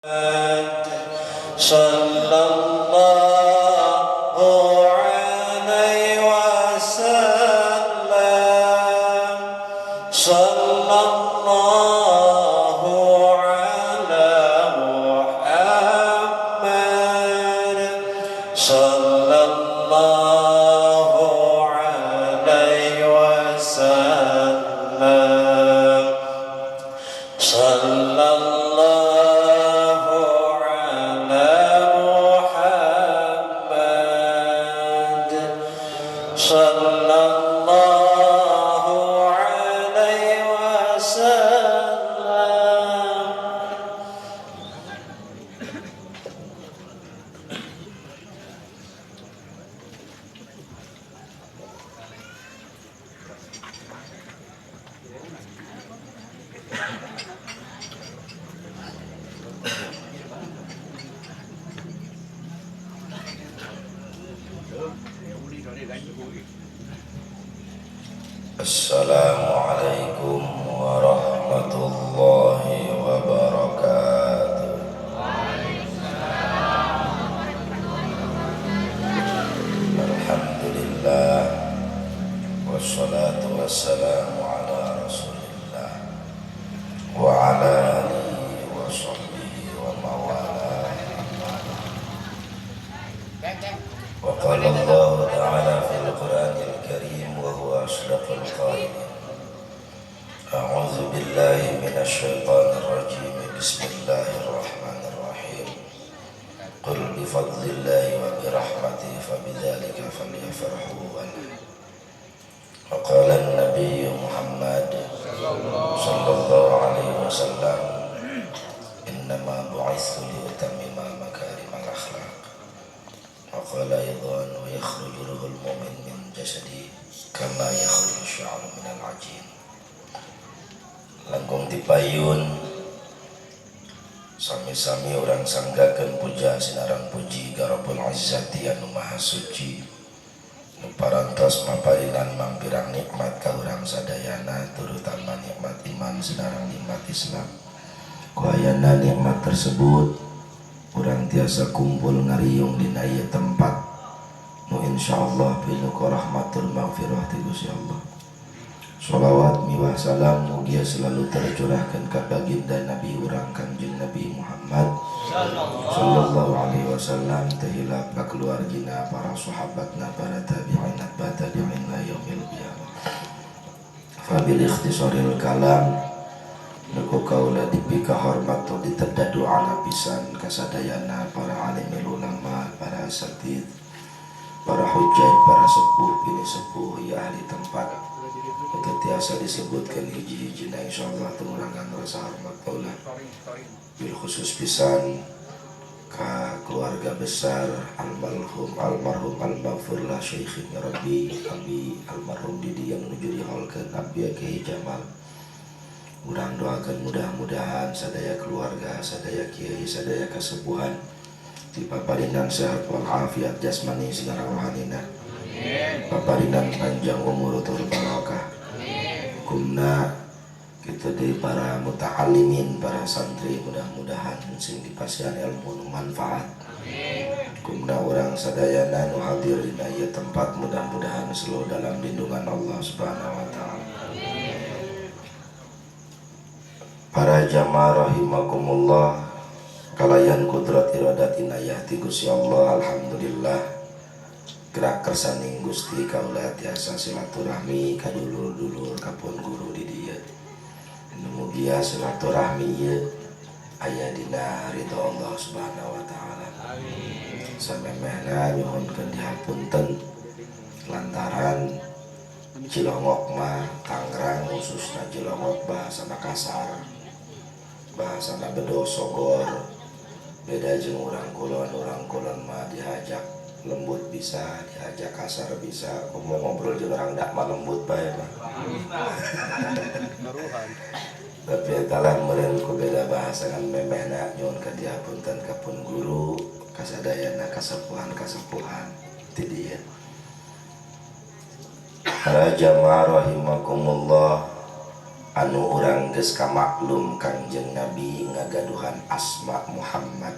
صلى الله عليه وسلم صلى الله على محمد صلى الله عليه وسلم صلى الله على محمد صلى الله عليه وسلم. Assalamualaikum warahmatullahi wabarakatuh. Alhamdulillah, wassalatu wassalamu ala rasulillah wa ala alihi wa sahbihi wa mawala. Wa qala Allah ta'ala fil Qur'anil Karim wa huwa asdaqul qailin. A'udzu billahi minasy syaithanir rajim. Bismillahirrahmanirrahim. Qul bi fadlillahi wa bi rahmatihi fabidzalika falyafrahu. Wa qala an-nabiy Muhammad sallallahu alaihi wasallam, innama bu'ithu liutammima makarimal akhlaq. Wa qala aidan, wa yakhruju ruhul mu'min min jasadi kama yakhruju sya'ru minal ajin. Langkung dipayun sami-sami urang sanggakeun puja sinareng puji ka Rabbul Izzati anu maha suci, nu parantos maparinan mangpirang nikmat ka urang sadayana, terutama nikmat iman sinareng nikmat Islam. Ku ayana nikmat tersebut urang tiasa kumpul ngariung dina ieu tempat nu insyaallah pinuh ku rahmatul maghfirah ti Gusti Allah. Sholawat miwah salam mugia selalu tercurahkan ka baginda Nabi urang Kangjeng Nabi Muhammad sallallahu alaihi wasallam, teu hilap ka keluargina, para sahabatna, para tabi'in, tabi'in la yaumil qiyamah. Fabil ikhtisaril kalam, nuku kaula dipika hormat tu diteda doa pisan kasadayana para alimil ulama, para asatid, para hujjaj, para sepuh, bini sepuh, ya ahli tempat. Untuk tiasa disebutkan hiji-hiji na insyaallah tengurangan rasa hormat kaula. Bil khusus pisan ka keluarga besar almarhum almarhum almaghfurlah Syekh Rabbi Abi almarhum Didi yang menuju diholkeun Abi Kiai Jamal. Urang doakan mudah-mudahan sadaya keluarga, sadaya kiai, sadaya kasepuhan dipaparinan sehat walafiat jasmani sinareng rohanina. Paparinan panjang umur tur barokah. Hukumna kita di para muta'alimin, para santri, mudah-mudahan sing dipasihan ilmu nu manfaat. Hukumna urang sadayana nu hadir dina ieu tempat mudah-mudahan selalu dalam lindungan Allah Subhanahu wa taala. Para jamaah rahimakumullah, kalayan kudrat iradat inayah ti Gusti Allah, alhamdulillah gerak kersaning Gusti kaula tiasa silaturahmi ka dulur-dulur ka pun guru di dieu. Mugia silaturahmi ieu aya dina ridho Allah Subhanahu wa taala. Amin. Samemehna nyuhunkeun dihapunten lantaran Cilongok mah Tangerang khususna Cilongok bahasana kasar, bahasana bedo sogor, beda jeung urang kulon. Urang kulon mah dihajak lembut bisa, diajak kasar bisa. Komo ngobrol jeung orang dak mah lembut bae mah. Tapi eta lah meureun ku beda bahasa kan memehna nyuhun ka dihapunten ka pun guru kasadayana kasepuhan-kasepuhan ti dieu. Para jamaah rahimakumullah, Anu urang geus kamaklum Kangjeng Nabi ngagaduhan asma Muhammad.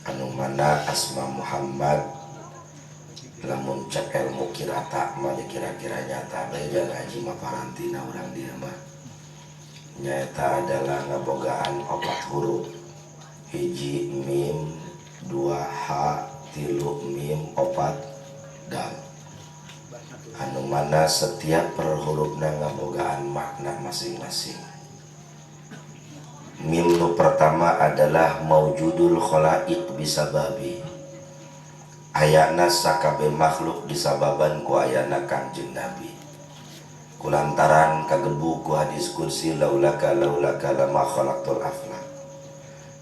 Anu mana asma Muhammad lamun cek ilmu kirata mah kira-kira nyata bae jangan ngaji mah parantina urang dieu mah. Nyaeta adalah ngabogaan 4 huruf. 1 mim, 2 h, 3 mim, 4 dal. Anu mana setiap per hurufna ngabogaan makna masing-masing. Mim nu pertama adalah maujudul khalaiq bisababi. Ayana sakabe makhluk disababan ku ayana Kangjeng Nabi. Kulantaran kagebu ku hadis kursi laulaka laulaka lama khalaqtul aflak.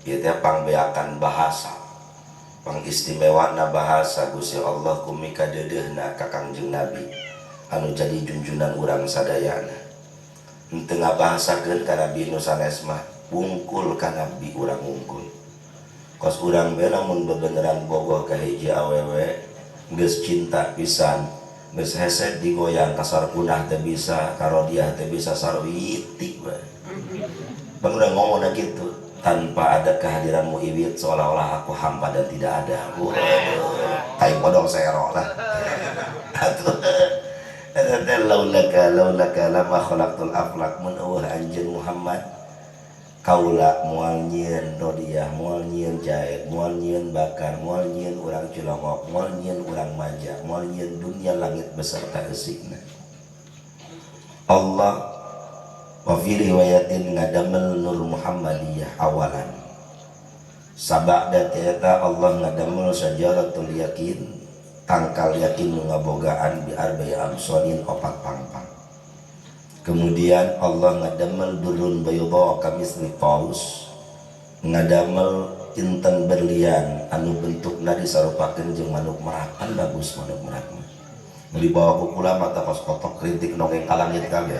Ieu teh pangbeakan bahasa. Pangistimewana bahasa Gusti Allah kumika deudeuhna ka Kangjeng Nabi anu jadi junjunan urang sadayana. Henteu ngabahasakeun ka Nabi nu sanes mah wungkul ka Nabi urang wungkul. Kos urang bae lamun bebeneran bogoh ka hiji awewe geus cinta pisan, geus hese digoyang kasar punah teu bisa, karodiah teu bisa sarwitik bae. Bang urang ngomongna kitu. Tanpa ada kehadiranmu Iwit seolah-olah aku hampa dan tidak ada. Waduh, tai bodong serok lah. Atuh, eta laulaka laulaka lama khalaqtul aflak mun eueuh anjeun Muhammad kaula moal nyieun rodiah, moal nyieun jaid, moal nyieun bakar, moal nyieun urang Cilongok, moal nyieun urang Maja, moal nyieun dunia langit beserta eusina. Allah wa fi riwayatin ngadamel nur Muhammadiyah awalan. Sabada eta Allah ngadamel sajaratul yakin, tangkal yakin nu ngabogaan bi arba'i amsalin 4 pangpang. Kemudian Allah ngadamel durun bayda kamisli taus, ngadamel intan berlian anu bentukna disarupakeun jeung manuk merak, kan bagus manuk merak mah. Dibawa ku kula mata kos kotok rintik nongeng ka langit kabeh.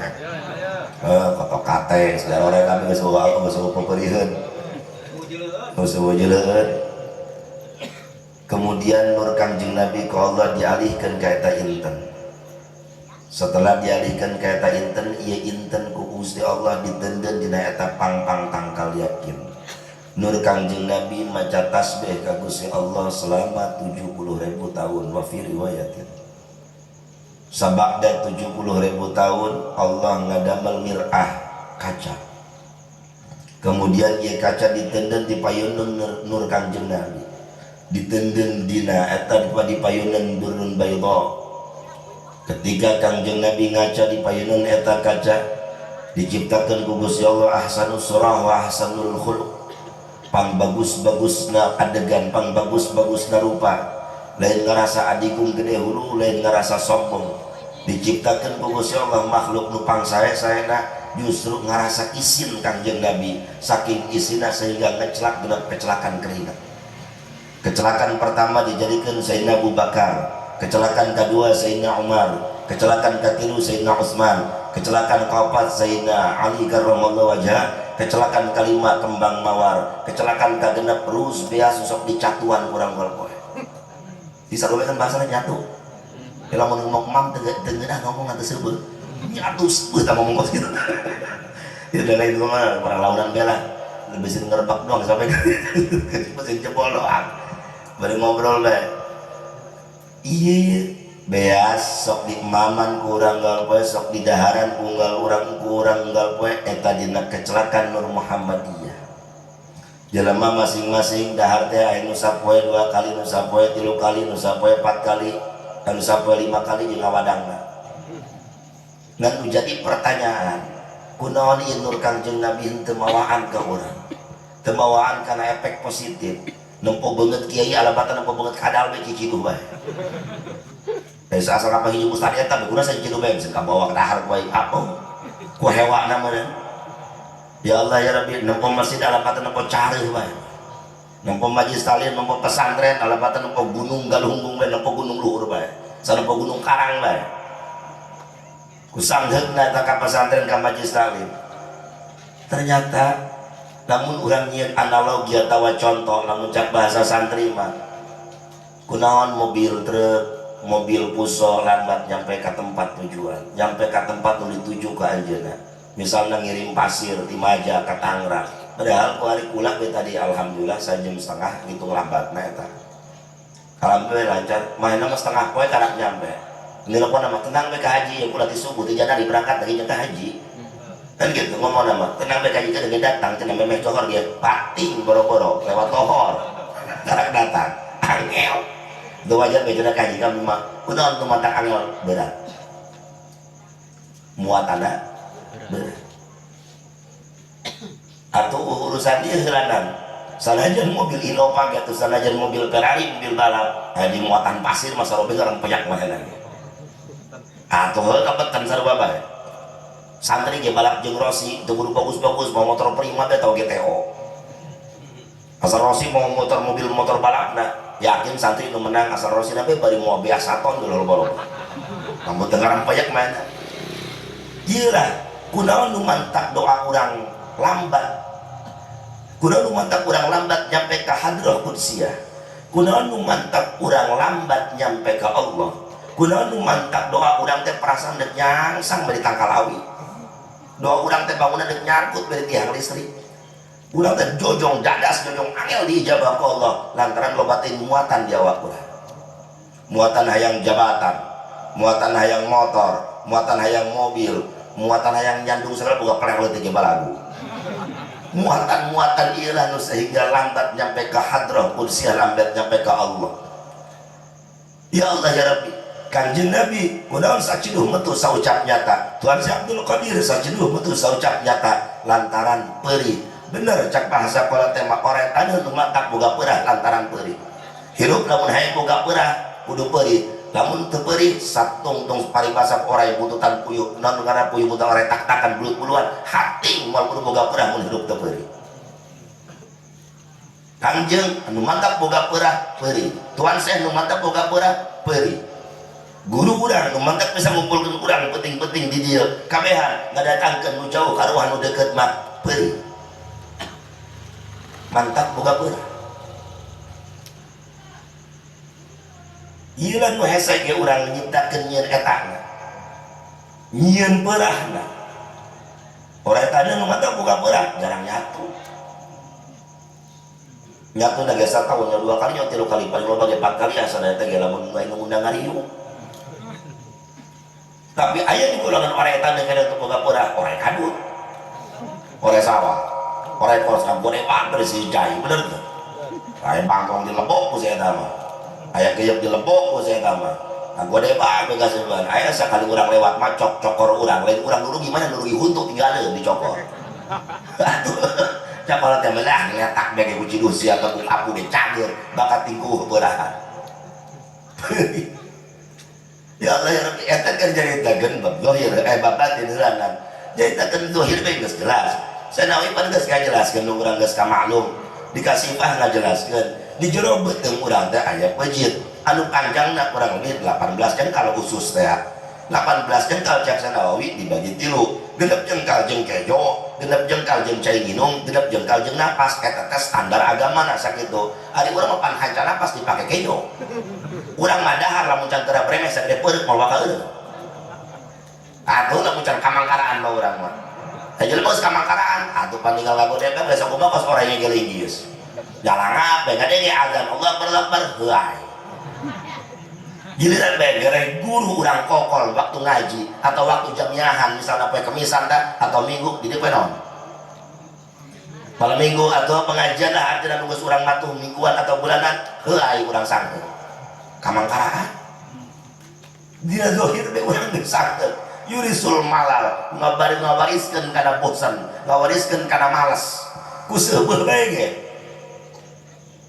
Kotok kate segala orang kami geus eueuh geus eueuh peperiheun. Geus eueuh jeleueun. Kemudian nur Kangjeng Nabi ku Allah dialihkeun ka eta inten. Setelah dialihkeun ka eta inten, ieu inten ku Gusti Allah ditenden dina eta pangpang tangkal yakin. Nur Kangjeng Nabi maca tasbih ka Gusti Allah selama 70.000 tahun wa fi riwayatin. Sabada 70.000 tahun Allah ngadamel mir'ah kaca. Kemudian ieu kaca ditenden di payunan nur Kangjeng Nabi. Ditenden dina eta di payunan durun bayda. Ketika Kangjeng Nabi ngaca di payunan eta kaca diciptakeun ku Gusti Allah ahsanus surah wa ahsanul khuluq. Pang bagus-bagusna adegan, pang bagus-bagusna rupa. Lain ngerasa adigung gede hulu, lain ngerasa sombong. Diciptakan ku Gusti Allah makhluk nu pangsae-saena justru ngerasa isin Kangjeng Nabi, saking isinna sehingga ngecelak genep kecelakaan keringat. Kecelakaan pertama dijadikan Sayyidina Abu Bakar, kecelakaan kedua Sayyidina Umar, kecelakaan ketilu Sayyidina Utsman, kecelakaan keempat Sayyidina Ali karramallahu wajhah, kecelakaan kelima kembang mawar, kecelakaan kagenep rus beas sok dicatuan kurang golpoe. Disaruwe kan bahasana nyatu. Ya lamun ngomong mam teu ngeunah ngomong atuh seubeuh. Nyatu seubeuh tah ngomong kos kitu. Ya da lain mah orang launan bela. Lebih sering ngerebak doang sampai mesin jebol doang. Bari ngobrol bae. Iya, beas sok di emaman kurang unggal poe, sok di daharan unggal urang kurang unggal poe eta dina kecelakaan Nur Muhammadiyah. Jelema masing-masing dahar teh aya nu sapoe 2 kali, nu sapoe 3 kali, nu sapoe 4 kali, anu sapoe 5 kali jeung ngawadangna. Ngan nu jadi pertanyaan, kunaon ieu nur Kangjeng Nabi henteu mawaan ka urang? Teu mawaan kana efek positif. Nempo beungeut kiai alabatan nempo beungeut kadal bae ciciduh bae. Dari asal apa hiji ustad eta guna saya ciciduh bae bisa kabawa ka dahar ku aing apa? Ku hewana mah. Ya Allah ya Rabbi, nempo masjid alabatan nempo careuh bae. Nempo majlis talim, nempo pesantren alabatan nempo gunung Galunggung bae, nempo gunung luhur bae. Sanempo gunung Karang bae. Ku sangheukna eta ka pesantren ka majlis talim. Ternyata lamun urang nyieun analogi atawa contoh lamun cak bahasa santri mah kunaon mobil truk, mobil puso lambat nyampe ka tempat tujuan, nyampe ka tempat nu dituju ka anjeunna. Misalnya ngirim pasir di Maja ke Tangerang, padahal ku hari kula we tadi alhamdulillah sajam setengah gitu lambatna eta. Alhamdulillah lancar, mainna mah setengah poe karak nyampe. Nelpon nama tenang we ka haji, ya kula ti subuh ti jana diberangkat lagi jeung ka haji. Kan gitu ngomong nama tenang we ka haji kan datang cenah memeh cohor dia pating boro-boro lewat lohor. Karak datang angel. Itu wajar we cenah ka haji kami mah kunaon tu mata angel berat. Muatanna berat. Atau urusan dia heulanan. Sanajan mobil Innova gitu, sanajan mobil Ferrari, mobil balap, di muatan pasir masa robek orang peyak mah lagi. Atau heuh kabetan sarua bae. Santri ge balap jeung Rossi, teu kudu bagus-bagus, mau motor prima teh atau GTO. Asal Rossi mau motor mobil motor balapna, yakin santri nu menang asal Rossi na bari moal beas saton dulu loba-loba. Lamun teu ngaran peyak mah. Ieu lah kunaon nu mantak doa urang lambat. Kunaon nu mantak urang lambat nyampe ka hadrah qudsiyah. Kunaon nu mantak urang lambat nyampe ka Allah. Kunaon nu mantak doa urang teh perasaan dek nyangsang bari tangkalawi. Doa urang teh bangunan dek nyangkut bari tiang listrik. Urang teh jojong dadas jojong angel diijabah ku Allah lantaran loba teh muatan di awak urang. Muatan hayang jabatan, muatan hayang motor, muatan hayang mobil, muatan hayang nyandung segala boga peler leutik ge balagu. Muatan-muatan ieu lah nu sehingga lambat nyampe ke hadrah qudsiyah, lambat nyampe ke Allah. Ya Allah ya Rabbi, Kangjeng Nabi kunaon saciduh metu saucap nyata, Tuhan Syekh Abdul Qadir saciduh metu saucap nyata lantaran perih. Bener cak bahasa pola tema oret tadi nu matak boga peurah lantaran perih. Hirup lamun hayang boga peurah kudu perih. Lamun teu perih satungtung paribasa orai bututan puyuh non ngaran puyuh bututan orai tak-takan bulut-buluan hating moal kudu boga peurah mun hirup teu perih. Kangjeng anu mantap boga peurah perih. Tuan Syekh nu mantap boga peurah perih. Guru urang nu mantap bisa ngumpulkeun urang penting-penting di dieu kabehan ngadatangkeun nu jauh karuhan nu deukeut mah perih. Mantap boga peurah. Ieu lah nu hese ge urang nyiptakeun nyieun etana. Nyieun peurahna. Orang tadi nu mantap boga peurah jarang nyatu. Nyatu na ge sataun nya 2 kali nya 3 kali paling loba ge 4 kali asana eta ge lamun nu ngundang ngariung. Tapi aya di golongan orang eta dengan teu boga peurah, orang kadut. Orang sawah, orang kos kampung pak bersih jai bener tuh. Aya bangkong di lebok ku saya mah. Aya geyep di lebok ku saya mah. Nah, gua debak begas ban. Aya sakali urang lewat mah cok cokor urang, lain urang nurugi mana nurugi huntu tinggaleuh dicokor. Atuh cakola teh melah ngeletak bege ku ciduh sia ka apu ge cager bakat tingkuh beurahan. Ya Allah ya Rabbi, eta kan caritakeun bab zahir bab batin heulanan. Caritakeun zahir bae geus jelas. Sanawi pan geus kajelaskeun nu urang geus kamaklum. Dikasifah ngajelaskeun. Di jero beuteung urang teh aya pejit anu panjangna kurang lebih 18 jengkal khusus teh. 18 jengkal cak Sanawi dibagi 3. Genep jengkal jeung kejo, genep jengkal jeung cai nginum, genep jengkal jeung napas. Eta teh standar agamana sakitu. Ari urang mah pan hanca napas dipake kejo. Urang mah dahar lamun can teu remeh sagede peureuk moal bakal eueuh. Atuh lamun can kamangkaraan mah urang mah. Da jelema geus kamangkaraan, atuh pan tinggal ngagodebek besok kumaha kos orangnya gelinggis. Jalangap bae ngadenge azan Allah akbar heuay. Giliran bae gereh guru urang kokol waktu ngaji atau waktu jamiahan misalnya poe Kemisan tah atau Minggu di dieu poe naon? Malam Minggu atau pengajian lah artinya nunggu urang matuh mingguan atau bulanan heuay urang sangkeut. Kamangkaraan. Dina zahir bae urang geus sangkeut. Yurisul malal ngabari ngawariskeun kana bosan, ngawariskeun kana males. Ku seubeuh bae ge.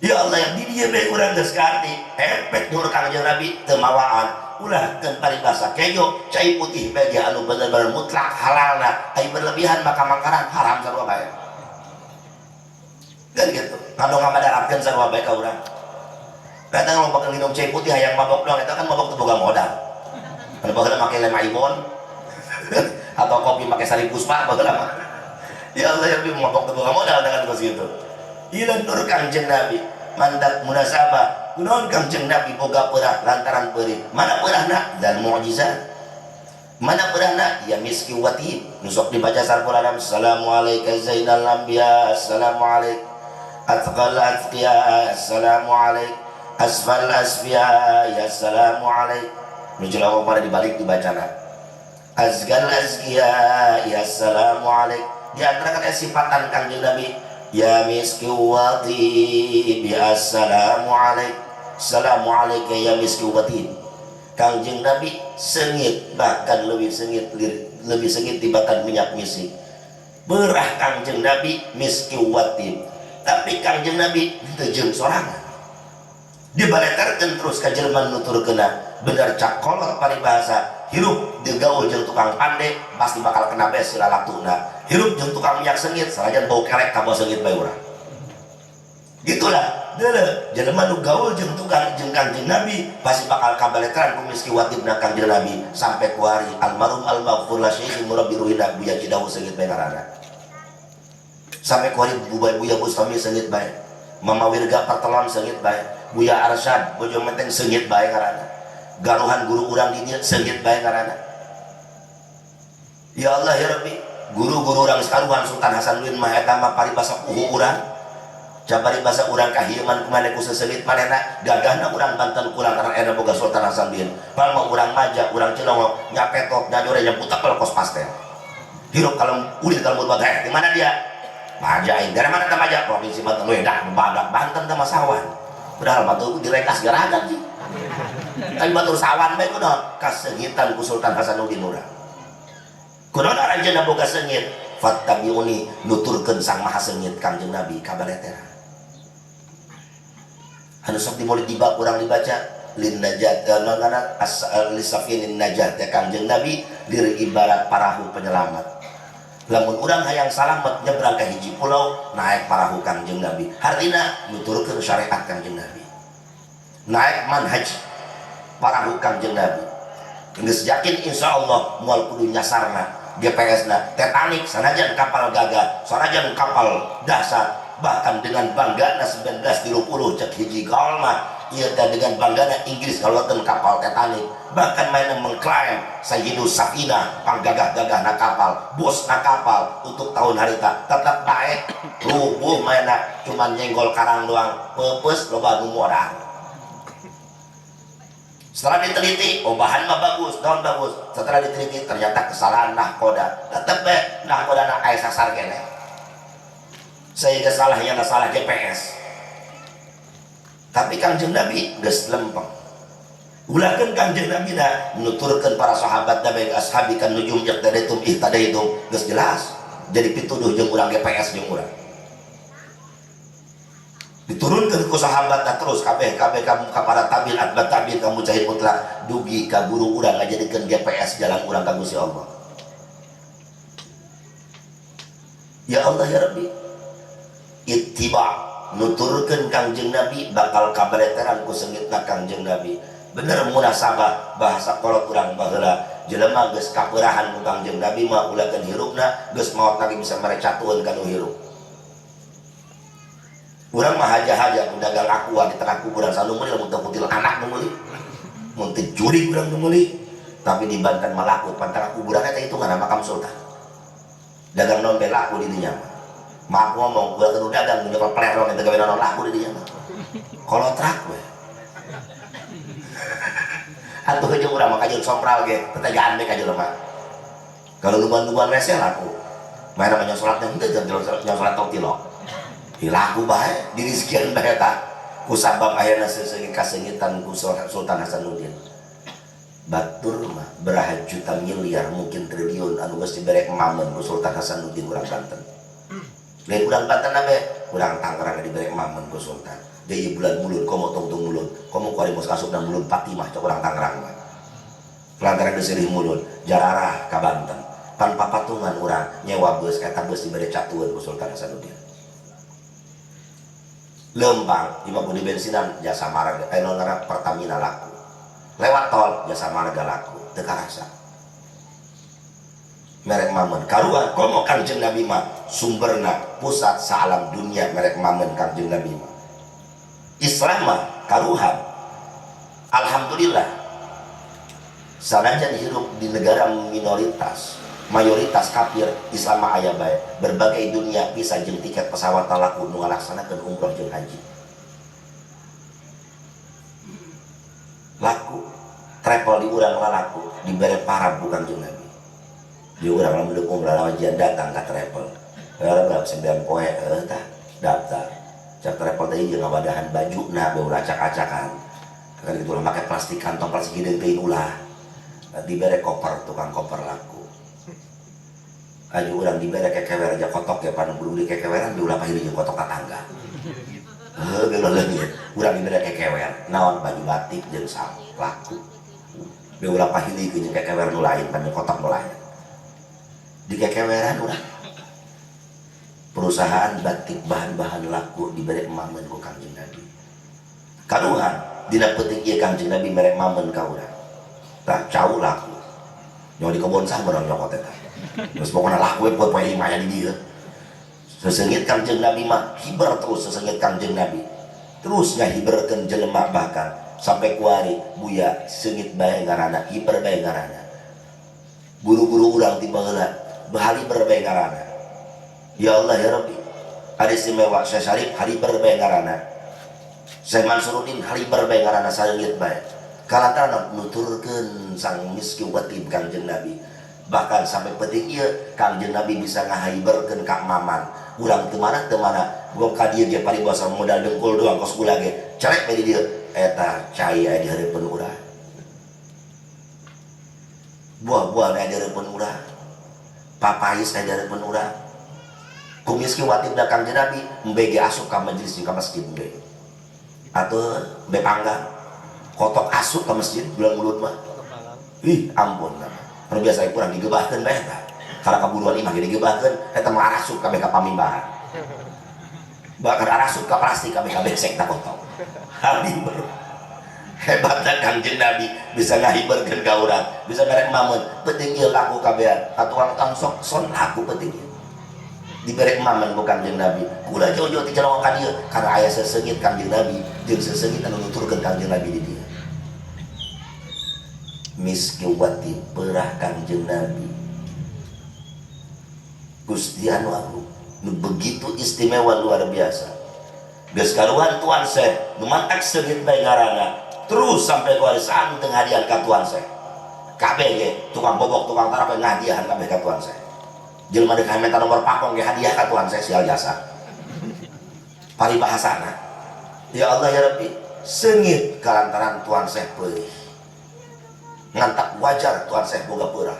Ya Allah yang di dieu bae urang geus kaarti efek nur Kangjeng Nabi teu mawaan ulah keun paribasa kejo cai putih bae ge anu bener-bener mutlak halalna ai berlebihan maka makanan haram sarua bae. Kan gitu kado ngamadaratkeun sarua bae ka urang. Kadang loba minum cai putih hayang mabok doang eta kan mabok teu boga modal. Anu baheula make lem Aibon atau kopi make sari puspa baheula mah. Ya Allah ya Rabbi mabok teu boga modal dengan kos kitu. Ieu nur Kangjeng Nabi mandat munasabah kunaon Kangjeng Nabi boga peurah lantaran peurih. Mana peurahna? Dan mukjizat. Mana berana ya miski watib nusok dibaca sarpul alam assalamualaikum zainal anbiya assalamualaikum atqal atqiya assalamualaikum asfal asfiya ya assalamualaikum nuju lawang pada dibalik dibacana azgal azkiya ya assalamualaikum di antara kan sifatan Kangjeng Nabi ya miski watib ya assalamualaikum assalamualaikum ya miski watib. Kangjeng Nabi sengit bahkan lebih sengit tibatan minyak misik berah Kangjeng Nabi miski watib tapi Kangjeng Nabi teu jeung sorangan dibaleterkeun terus ka jelema nuturkeuna bener cakolot paribahasa hirup digaul jeung tukang pande pasti bakal kena bes silalatuna hirup jeung tukang minyak sengit sanajan bau kerek ka bau sengit bae urang gitulah. Deuleu jelema nu gaul jeung tukang jeung Kangjeng Nabi pasti bakal kabaleteran ku miski watibna Kangjeng Nabi sampai kuari almarhum almaghfur la syekh murabbi ruhina Buya Cidahu seungit bae ngaranna sampai kuari Buya Bustami seungit bae Mama Wirga Pertelon seungit bae Buya Arsyad Bojong Menteng seungit bae ngaranna garuhan guru urang di dieu seungit bae ngaranna. Ya Allah ya Rabbi guru-guru urang sakaruhan Sultan Hasanuddin mah eta mah paribasa puhu urang cabari bahasa urang kahieuman kumaneh ku seseungit manehna gagahna urang Banten kurang karena era boga Sultan Hasanuddin pal mah urang Maja urang Cilongok nyapetok nyajore nyaputapel kos pastel hirup kalau ulin kalau buat di mana dia Maja aing dari mana teh Maja provinsi Banten we dah badak Banten teh masawan padahal mah teu direkas garagan sih tapi batur sawan bae kunaon kaseungitan ku Sultan Hasanuddin urang kunaon aranjeunna boga seungit fattabiuni nuturkeun sang maha seungit Kangjeng Nabi kabaletera anu sok dimulai tiba kurang dibaca lin najat nonana lisafinin najat ya Kangjeng Nabi diri ibarat parahu penyelamat lamun urang hayang salamet nyebrang ke hiji pulau naik parahu Kangjeng Nabi hartina nuturkeun syariat Kangjeng Nabi naik manhaj parahu Kangjeng Nabi geus yakin insyaallah moal kudu nyasarna GPS na Titanic sanajan kapal gagah sanajan kapal dahsyat bahkan dengan banggana 1930 cek hiji gaul mah ieu teh dengan banggana Inggris ngaloteun kapal Titanic bahkan mainna mengklaim Sayyidus Safinah panggagah-gagahna kapal bosna kapal untuk tahun harita tetep bae rubuh mainna cuman nyenggol karang doang peupeus loba nu modal. Setelah diteliti, oh bahan mah bagus, daun bagus. Setelah diteliti ternyata kesalahan nahkoda. Tetep bae nahkodana aya sasar keneh. Sehingga salahnya salah GPS. Tapi Kangjeng Nabi geus lempeng. Ulahkeun Kangjeng Nabi na nuturkeun para sahabat da baik ashabi kan nujum iqtadaitum ihtadaitum geus jelas. Jadi pituduh jeung urang GPS jeung urang. Diturunkan ku sahabat terus kabeh kabeh ka para tabi'in atba tabi'in ka mujahid mutlak dugi ka guru urang ngajadikeun GPS jalan urang ka Gusti Allah. Ya Allah ya Rabbi ittiba nuturkeun Kangjeng Nabi bakal kabaleteran ku seungitna Kangjeng Nabi. Bener munasabah bahasa kolot urang baheula jelema geus kapeurahan ku Kangjeng Nabi mah ulahkeun hirupna geus maot lagi bisa mere catueun ka nu hirup. Urang mah haja-haja ku dagang aqua di tengah kuburan sanu meuli lamun teu kutil anak nu meuli mun teu jurig urang nu meuli tapi di Banten mah laku pan tengah kuburan eta hitungan makam sultan dagang naon bae laku di dinya mah. Maaf ngomong urang nu dagang nu nyekel plerong eta gawe naon laku di dinya mah kolotrak we atuh jeung urang mah kajeun sompral ge tetegaan we ka jelema kalau luban-luban WC laku main namanya salat teh henteu jeung salat tong tilok laku bae dirizkian bae eta kusabab ayana seuseuh kaseungitan ku Sultan Hasanuddin batur mah beraha juta miliar mungkin triliun anu geus dibere mamen ku Sultan Hasanuddin urang Banten lain urang Banten abe urang Tangerang dibere mamen ku Sultan deui bulan mulud komo tungtung mulud komo kuari mos kasupna mulud Fatimah cek urang Tangerang mah lantaran geus seurih mulud jararah ka Banten tanpa patungan urang nyewa beus eta beus dibere catueun ku Sultan Hasanuddin lempang lima puluh bensinan jasa marga Pertamina laku lewat tol jasa marga laku teu karasa merek mamen karuan komo Kangjeng Nabi mah sumberna pusat saalam dunia merek mamen Kangjeng Nabi mah Islam mah karuhan alhamdulillah Sanajan hirup di negara minoritas, mayoritas kafir, Islam mah aya bae. Berbagai dunia bisa jeung tiket pesawat laku nu ngalaksanakeun umroh jeung haji. Laku travel di urang lalaku dibere parab ku Kangjeng Nabi. Di urang lamun deuk umrah lawajian datang ka travel. Berapa 9 poe tah daftar. Cak travel teh jeung ngawadahan bajuna beulah acak-acakan. Kan kitu lah make plastik kantong plastik hideung teuing ulah. Dibere koper tukang koper laku. Aju urang dibere kekewer aja kotok ya pan buru di kekeweran diulah pahili jeung kotok tatangga. Heuh geuleuh leungit. Urang dibere kekewer naon baju batik jeung sal laku. Diulah pahili jeung kekewer nu lain pan kotok nu lain. Di kekeweran urang perusahaan batik bahan-bahan laku dibere mamen ku Kangjeng Nabi. Kaduhan dina peuting ieu Kangjeng Nabi mere mamen ka urang. Tah cau laku. Nyawa di kebon sah meunang nyokot eta. Geus pokona laku we poe-poe lima aya di dieu. Sesengit Kangjeng Nabi mah hiber terus sesengit Kangjeng Nabi. Terus ngahiberkeun jelema bahkan sampai kuari buya seungit bae ngaranna, hiber bae ngaranna. Guru-guru urang ti baheula bahaliber bae ngaranna. Ya Allah ya Rabbi. Ari istimewa Syekh Syarif haliber bae ngaranna. Syekh Mansuruddin haliber bae ngaranna saleungit bae. Kalantaran nuturkeun sang miskin watib Kangjeng Nabi. Bahkan sampai penting ieu Kangjeng Nabi bisa ngahiberkeun ka maman. Urang teu mana gua ka dieu ge paribasa modal dengkul doang kos kula ge. Celek bae di dieu eta cai aya di hareupeun urang. Buah-buah aya di hareupeun urang. Papais aya di hareupeun urang. Ku miskin watib da Kangjeng Nabi embe ge asup ka majelis jeung ka masjid embe. Atuh embe panggang. Kotok asup ke masjid bulan mulut mah. Ih, ampun nah. Anu biasa kurang digebahkeun bae tah. Karena kaburuan imah ge digebahkeun eta mah arasup kabeh ka pamimbahan. Bahkan arasup ka plastik kabeh ka besek ta kotok. Haliber. Hebatna Kangjeng Nabi bisa ngahiberkeun ka urang, bisa mere mamen, penting ieu laku kabehan. Ka tukang tang sok son laku penting ieu. Dibere mamen ku Kangjeng Nabi. Kula jauh-jauh ti Cilongok ka dieu karena aya sesengit Kangjeng Nabi jeung sesengit anu nuturkeun Kangjeng Nabi di dieu. Miskiwati perah Kangjeng Nabi Gusti anu agung nu begitu istimewa luar biasa. Geus karuhan Tuan Syekh nu mantak seungit bae ngaranna terus sampai warisan teu ngadian ka Tuan Syekh. Kabeh ge tukang bobok tukang tarap ngadiahan kabeh ka Tuan Syekh. Jelema deuk menta nomor pakong ge hadiah ka Tuan Syekh sial jasa. Paribahasana ya Allah ya Rabbi seungit kalantaran Tuan Syekh peurih. Ngantak wajar Tuan Syekh boga peurah.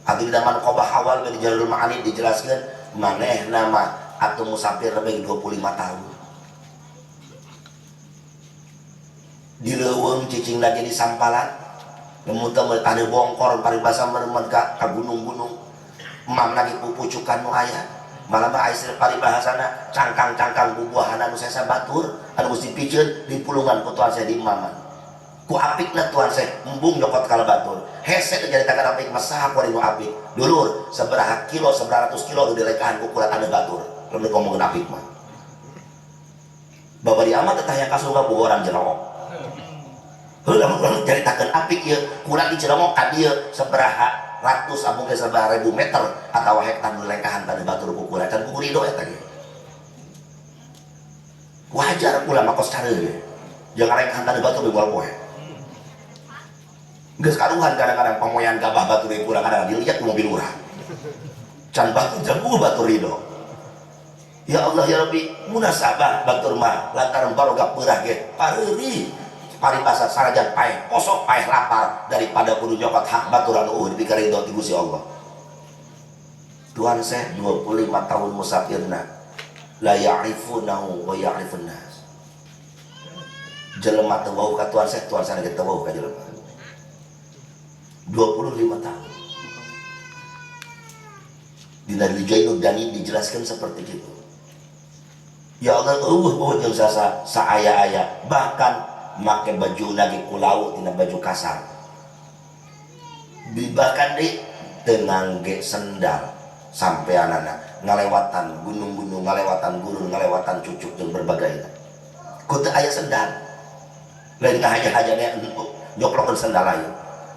Atuh di zaman Qobah awal di Jalul Ma'ani dijelaskeun maneh nama atau musafir lebih 25 tahun. Di leuweung cicing lagi di sampalan, lamun teu meuli taneuh bongkor paribasa meremen ka gunung-gunung. Emam lagi pupucukan nu aya. Malah mah aya paribahasana cangkang-cangkang bubuahan anu sesa batur anu geus dipiceun di pulungan ku Tuan Syekh di emaman. Ku apikna Tuan Syekh embung nyokot kala batur. Hese teh nyaritakan apik mah saha ku nu apik. Dulur sabaraha kilo sabaraha ratus kilo nu dilekahan ku kula taneuh batur. Lamun ngomongkeun apik mah. Babari amat teh hayang ka surga bogoran Cilongok. Heuh lamun urang nyaritakeun apik ieu kula di Cilongok ka dieu sabaraha ratus amun ge sabaraha ribu meter atawa hektar nu dilekahan taneuh batur ku kula can ku rido eta ge. Wajar kula mah kos careuh ge. Jangan lekahan taneuh batur moal poe. Geus karuhan kadang-kadang pamoyan gabah batur kurang kadang dilihat ku mobil urang. Can batur can batur ridho. Ya Allah ya Rabbi, munasabah batur mah lantaran baroga peurah ge pareuri paribasa sanajan paeh kosong paeh lapar daripada kudu nyokot hak batur anu eueuh dipikaridho ti Gusti Allah. Tuan Syekh 25 tahun musafirna la ya'rifunahu wa ya'rifun nas. Jelema teu wauh ka Tuan Syekh, Tuan Syekh ge teu wauh ka jelema. 25 tahun. Di Nalijainud Dani dijelaskan seperti itu. Ya Allah, eueuh jeung sasa saaya-aya bahkan make baju lagi kulau tina baju kasar. Bahkan di teu ngangge sendal sampeanana ngalewatan gunung-gunung, ngalewatan gurun, ngalewatan cucuk jeung berbagai. Ku teu aya sendal. Lain ngahaja-hajana nyoplokeun sendal lain.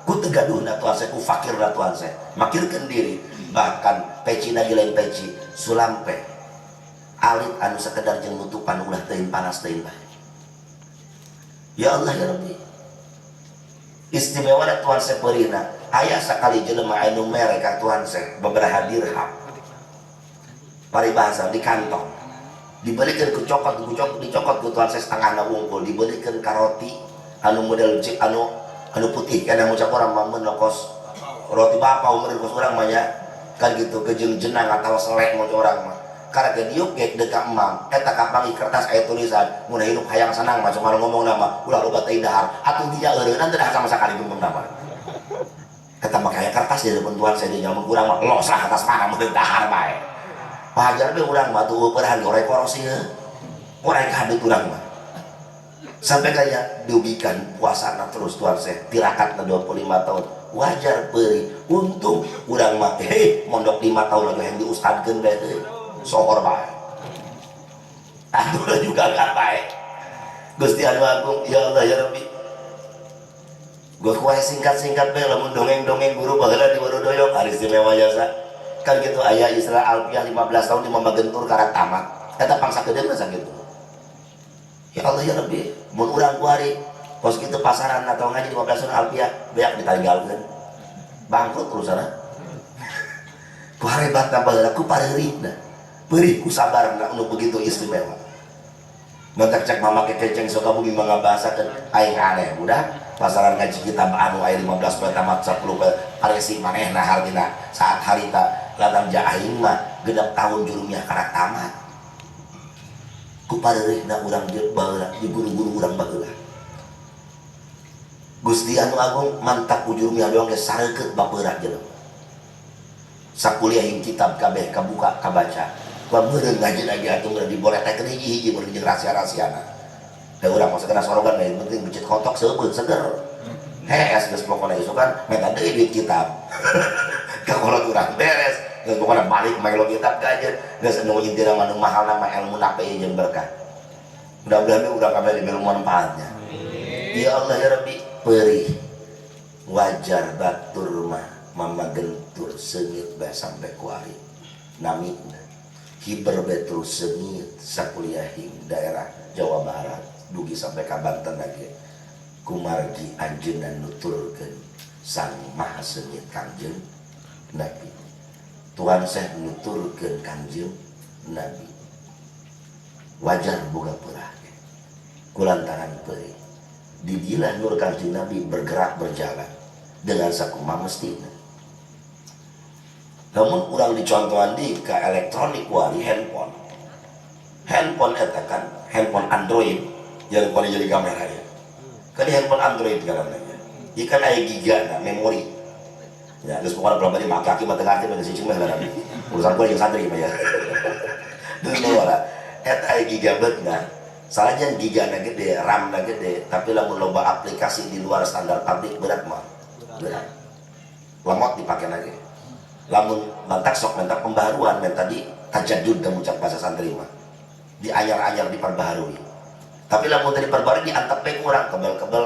Ku teu gaduhna Tuhan saya, ku fakirna Tuhan saya. Makirkeun diri, bahkan peci lagi lain peci, sulampe. Alit anu sekedar jeung nutupan ulah teuing panas teuing bae. Ya Allah ya Rabbi. Istimewa Tuhan saya peurihna. Aya sakali jelema anu mere ka Tuhan saya beberapa dirham. Paribahasa di kantong. Dibelikan ku cokot, dicokot ku Tuhan saya setengahna wungkul, dibelikan ka roti anu model anu anu putih kana ngucap urang mah mun kos roti bapau meureun kos urang mah nya kan gitu kejeung jenang atawa selek mun urang mah. Karena ge diuk ge deuk emam eta kapanggih kertas aya tulisan mun hirup hayang senang mah cuma ngomong nama ulah loba teuing dahar atuh dia eureunnan teu dahar sama sakali gembeng nama. Eta mah kaya kertas di depan Tuhan saya di nyamun urang mah losah atas mana mun dahar bae. Pahajar be urang mah tuh peurahan goreng korosi heuh. Korek kadut urang mah. Sampai kayak diugikan puasana terus Tuhan saya tirakatna 25 tahun wajar peurih untung urang mah hei mondok 5 tahun lagi yang diustadkeun bae teh sohor bae. Atuh juga gak bae. Gusti anu agung ya Allah ya Rabbi. Gua kuai singkat-singkat bae lamun dongeng-dongeng guru baheula di Warudoyong ari istimewa jasa. Kan gitu aya istilah alfiah 15 tahun di Mama Gentur karak tamat. Eta pangsa geudeung sakitu. Ya Allah ya Rabbi, mun urang kuari kos kitu pasaran atau ngaji 15 tahun alfiah beak ditinggalkeun. Bangkrut terus sana. Ku harebatna baheula ku pareurihna. Perih ku sabarna anu begitu istimewa. Mantak cek mama kekeceng Sukabumi mangabahasakeun aing aneh budak pasaran ngaji kitab anu aya 15 poe tamat 10 poe paresi manehna hartina saat harita latang ja aing mah genep tahun jurumnya karak tamat. Ku pareurihna urang baheula di guru-guru urang baheula. Gusti anu agung mantak ku jurumnya doang ge sareukeut bapeurah jelema. Sakuliah kitab kabeh kabuka kabaca. Wah meureun ngaji lagi atuh meureun diboletekeun hiji-hiji meureun jeung rahasia-rahasiana. Da urang mah sakena sorogan bae penting becit kotok seubeut seger. Hees geus pokona isukan meta deui duit kitab. Ka kolot urang beres geus pokona balik melo kitab gaje geus nu intina mah nu mahalna mah ilmu nape jeung berkah. Mudah-mudahan urang kabeh diberi manfaatnya. Ya Allah ya Rabbi perih wajar batur mah mama gentur seungit bae sampai kuari namina. Hiber betru sengit sakuliahing daerah Jawa Barat dugi sampai ka Banten lagi kumargi anjeunna nuturkeun sang maha sengit Kangjeng Nabi. Tuhan saya nuturkeun Kangjeng Nabi. Wajar boga peurah kulantaran peurih didilah nur Kangjeng Nabi bergerak berjalan dengan sakumaha mestina. Namun urang dicontohan di ke elektronik wali handphone. Handphone eta kan handphone Android yang paling jadi kamera ya. Kan di handphone Android kan namanya. Ieu kan aya giga na memori. Ya, geus pokona pelabari mah kaki mah teu ngarti mah geus cicing mah ngaranna. Urusan gua jeung santri mah ya. Dulu lah eta aya gigabyte na. Salajan gigana gede, RAM na gede, tapi lamun loba aplikasi di luar standar pabrik berat mah. Berat. Lemot dipake lagi. Lamun mantak sok mentak pembaharuan men tadi tajadud dan ucap bahasa santri mah dianyar-anyar diperbaharui. Tapi lamun tadi diperbaharui diantep we kurang kebel-kebel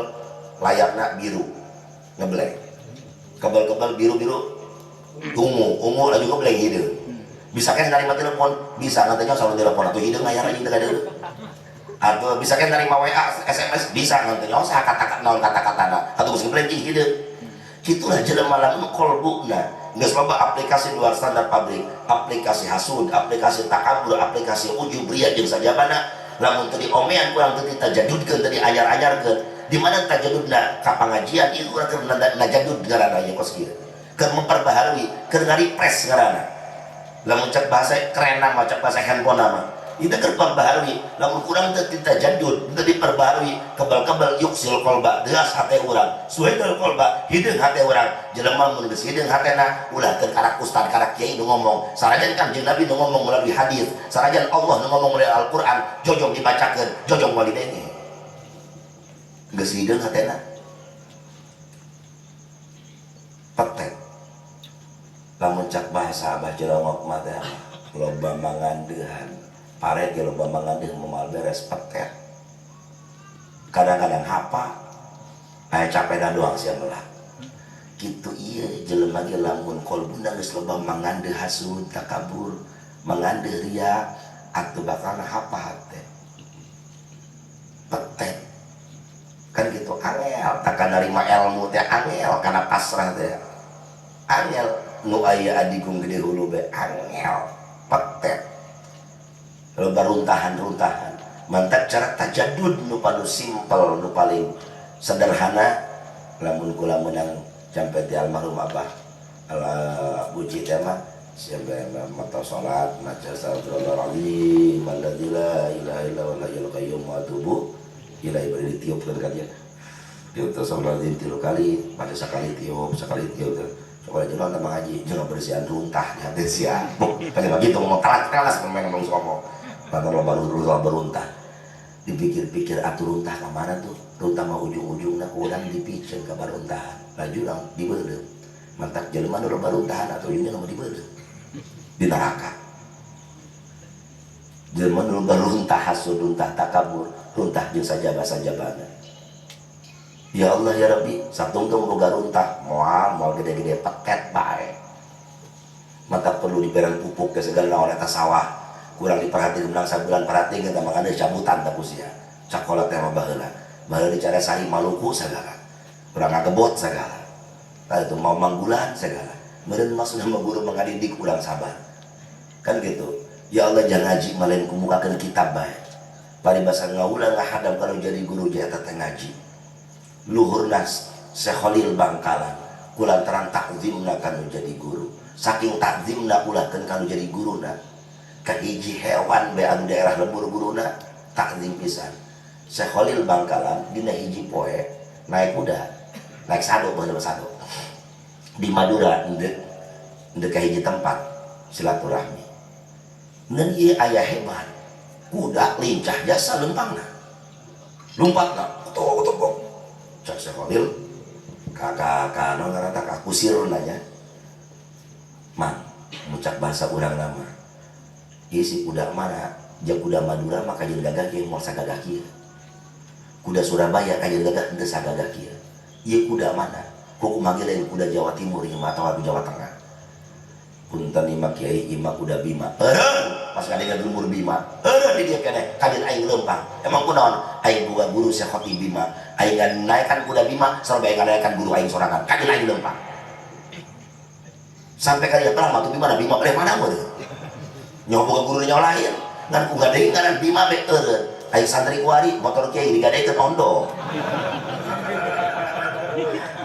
layarna biru ngebleng. Kebel-kebel biru-biru ungu, ungu laju ngebleng hideung. Bisa kan nerima telepon, bisa ngantennya sama telepon atau hideung layar anjing teu kadeuleu. Atau bisa kan nerima WA, SMS, bisa ngantennya saha kata-kata naon kata-katana atau geus ngebleng hideung. Kitulah jelema lamun kolbuna geus loba aplikasi luar standar pabrik, aplikasi hasud, aplikasi takabur, aplikasi ujub ria jeung sajabana lamun teu diomean kurang teu ditajadudkeun teu dianyar-anyarkeun. Di mana tajadudna ka pangajian ieu urang keur najadud ngaranna ieu kos kieu. Keur memperbaharui, keur ngarefresh ngaranna. Lamun cek bahasa keren mah cek bahasa handphone mah itu keur perbaharui. Lamun kurang teu ditajadud, teu diperbaharui, kebal-kebal yuksil kolba deas hate urang, suhedul kolba hideung hate urang. Jelema mun geus hideung hatena ulah keur karak ustad karak kiai nu ngomong, sanajan Kangjeng Nabi nu ngomong melalui hadis, sanajan Allah nu ngomong melalui Al-Qur'an, jojong dibacakeun, jojong moal didenge. Geus hideung hatena. Petet. Lamun cak bahasa Abah Jelongok mah teh loba mangandeuhan. Pare ge loba mangandeuh moal beres petet. Kadang-kadang hapa aya capena doang sia melah. Kitu ieu jelema ge lamun kolbuna geus loba mangandeuh hasud takabur, mangandeuh ria atuh bakal hapa hate. Petet. Kan gitu angel takkan narima ilmu teh angel kana pasrah teh. Angel nu aya adigung gede hulu be angel petet. Loba runtahan-runtahan. Mantap cara tajadud nu paling simpel nu paling sederhana lamun kula menang sampai di almarhum abah ala buji teh mah sampai mata salat maca astagfirullahalazim alladzi la ilaha illa huwal hayyul qayyum wa atubu ilaihi bari ditiupkeun ka dia tiup astagfirullahalazim 3 kali baca sakali tiup sakali tiup sekolah jeung tambah ngaji jeung bersihan runtah di hati sia kan gitu ngomong telat-telas pemain ngomong ngomong pantar loba beruntah dipikir-pikir atuh runtah ka mana tuh runtah mah ujung-ujungna ku urang dipicen ka baruntahan laju urang dibeuleum mantak jelema nu loba runtahan atuh ujungna mah dibeuleum di neraka jelema nu loba runtah hasud runtah takabur runtah jeung sajaba-sajabana ya Allah ya Rabbi satungtung boga runtah moal moal gede-gede peket bae mata perlu diberang pupuk ke segala naon eta sawah kurang diperhatikan menang sabulan perhatikan eta mangane cabutan ta ku sia sakola teh mah baheula baheula dicara sari Maluku sagala urang ngagebot sagala tah itu mau manggulan sagala meureun maksudna mah guru mangadidik urang sabar kan gitu ya Allah jangan ngaji mah lain kumukakeun kitab bae paribasa ngaulang ngahadap kalau jadi guru jadi eta teh ngaji luhurna Syekh Khalil Bangkalan kulantaran takzimna kanu jadi guru saking takzimna ulahkeun kanu jadi guruna kahiji hewan bae anu daerah lembur guruna takzim pisan Syekh Khalil Bangkalan dina hiji poe naik kuda naik sado baheula sado di Madura endek endek ka hiji tempat silaturahmi ngan ieu aya hebat kuda lincah jasa lempangna lompatna tobok cak Syekh Khalil ka ka naon ngaranna ka kusirna nya mang mucak bahasa urang nama ieu si kuda mana jeung kuda Madura mah kajeun gagah kieu moal sagagah kieu kuda Surabaya kajeun gagah henteu sagagah kieu ieu kuda mana kumaha ge lain kuda Jawa Timur ieu mah atawa Jawa Tengah punten ieu mah kiai ieu mah kuda Bima eureun pas kadenge lembur Bima eureun di dieu keneh kajeun aing leumpang emang kunaon aing boga guru Syekh Khotib Bima aing naekan kuda Bima sarua aing naekan guru aing sorangan kajeun aing leumpang sampai ka dieu perang mah tuh Bima da Bima boleh mana meureun nyawa boga guru nyawa lain ngan ku gadein ngaran Bima be eureun aing santri kuari motor kiai digadeikeun ondo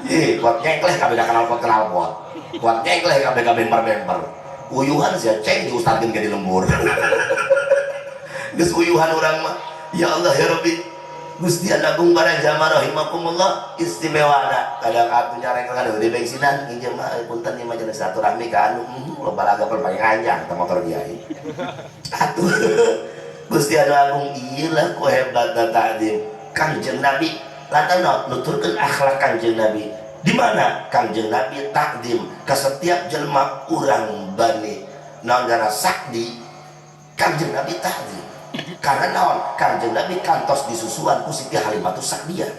ih kuat nyengkleh kabeh kenal pot kenal pot kuat nyengkleh kabeh ka bemper-bemper uyuhan sia ceng diustadkeun ka di lembur geus uyuhan urang mah ya Allah ya Rabbi Gusti Agung Barajama rahimakumullah istimewana kadang atuh nyarekan di bensinan nginjem mah punten ieu mah jenis silaturahmi ka anu loba laga perpanjang teh motor kiai atuh Gusti Agung ieu lah ku hebatna takdim Kangjeng Nabi lantaran nuturkeun akhlak Kangjeng Nabi di mana Kangjeng Nabi takdim ka setiap jelema urang bani naon gara sakdi Kangjeng Nabi takdim karena naon Kangjeng Nabi kantos disusuan ku Siti Halimatus Sa'diyah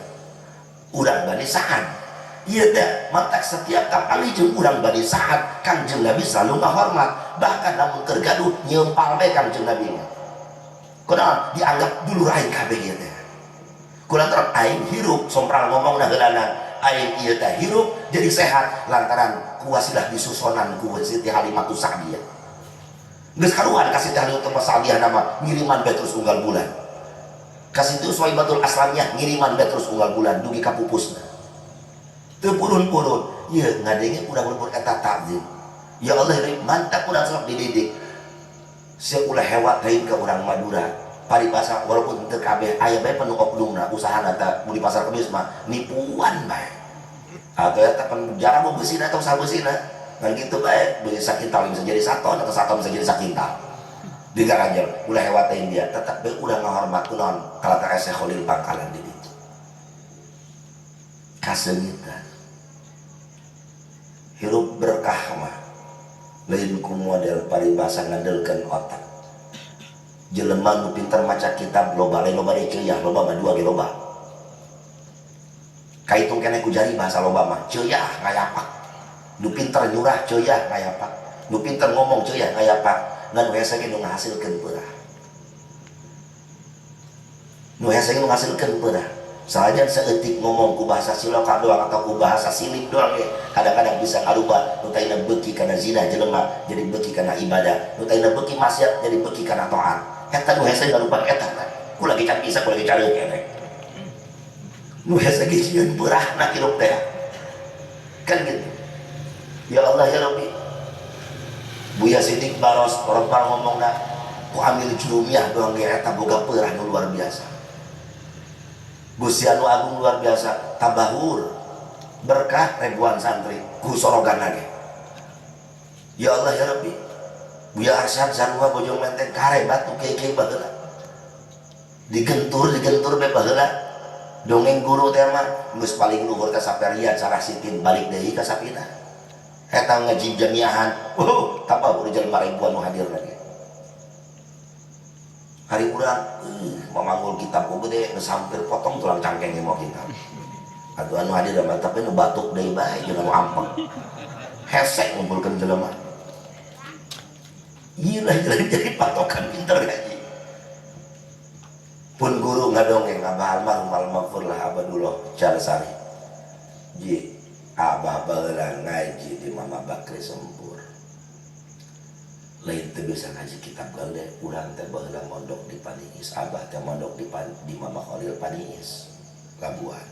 urang bani Sa'ad ieu teh matak setiap kapanggih jeung urang bani Sa'ad Kangjeng Nabi selalu ngahormat bahkan lamun keur gaduh nyeumpal bae Kangjeng Nabi mah kunaon dianggap dulur aing kabeh ieu teh kulantaran aing hirup sompral ngomongna heulana aing ieu teh hirup jadi sehat lantaran kuasilah disusonan ku Siti Halimatus Sa'diyah geus karuan ka Siti Halimatus Sa'diyah nama ngiriman bae terus unggal bulan ka Siti Suwaibatul Aslamiyah ngiriman bae terus unggal bulan dugi ka pupusna teu purun-purun ieu ngadenge urang lembur eta takzim ya Allah mantap urang sok dididik sia ulah hebat lain ka urang Madura paribasa walaupun teu kabeh aya bae penuh oknumna usahana teh di pasar kemis mah nipuan bae atau eta pan jarang mau beusina atau usaha beusina ngan kitu bae beusi sakintal bisa jadi saton atau saton bisa jadi sakintal di garajal ulah hebat teh dia tetep bae urang ngahormat kunaon kalata Syekh Khalil Bangkalan di ditu kaseungitan hirup berkah mah lain ku model paribasa ngadelkeun otak jelema nu pinter maca kitab loba lain loba diceuah loba mah dua ge loba Kahitung keneh ku jari bahasa loba mah ceuyah ngayapak. Nu pinter nyurah ceuyah ngayapak. Nu pinter ngomong ceuyah ngayapak. Ngan nu hese ge nu ngahasilkeun peurah. Nu hese ge nu ngahasilkeun peurah. Sanajan saeutik ngomong ku bahasa siloka doang atau ku bahasa silip doang ge kadang-kadang bisa ngarubah nu tadina beuki kana zina jelema jadi beuki kana ibadah, nu tadina beuki maksiat jadi beuki kana taat. Eta nu hese ngarubah eta tah. Ku lagi can bisa, ku lagi careuk keneh. Nu hese ge sieun beurahna hirup teh. Kan gitu. Ya Allah ya Rabbi. Buya Sidik Baros orang ngomongna ku amil jurumiyah doang ge eta boga peurah nu luar biasa. Gusti anu agung luar biasa, tabahur berkah ribuan santri ku sorogan lagi. Ya Allah ya Rabbi. Buya Arsyad sarua Bojong Menteng karebat nu kiai-kiai baheula. Digentur be baheula. Dongeng guru teh mah geus paling luhur ka Saperian sarah sitin balik deui ka Sapina. Eta ngaji jamiahan, tabahur jelema ribuan nu hadir lagi. Hari urang, mamanggul kitab ku gede, geus hampir potong tulang cangkeng mau kitab. Atuh anu hadir mah tapi nu batuk deui bae jeung anu ampek. Hesek ngumpulkeun jelema. Ieu lah jadi patokan pinter ngaji. Pun guru ngadongeng abah almarhum almaghfurlah Abadullah Jalsari. Ji, abah baheula ngaji di Mama Bakri Sempur. Lain teu bisa ngaji kitab gale, urang teh baheula mondok di Paniis, abah teh mondok di Mama Khalil Paniis, Labuan.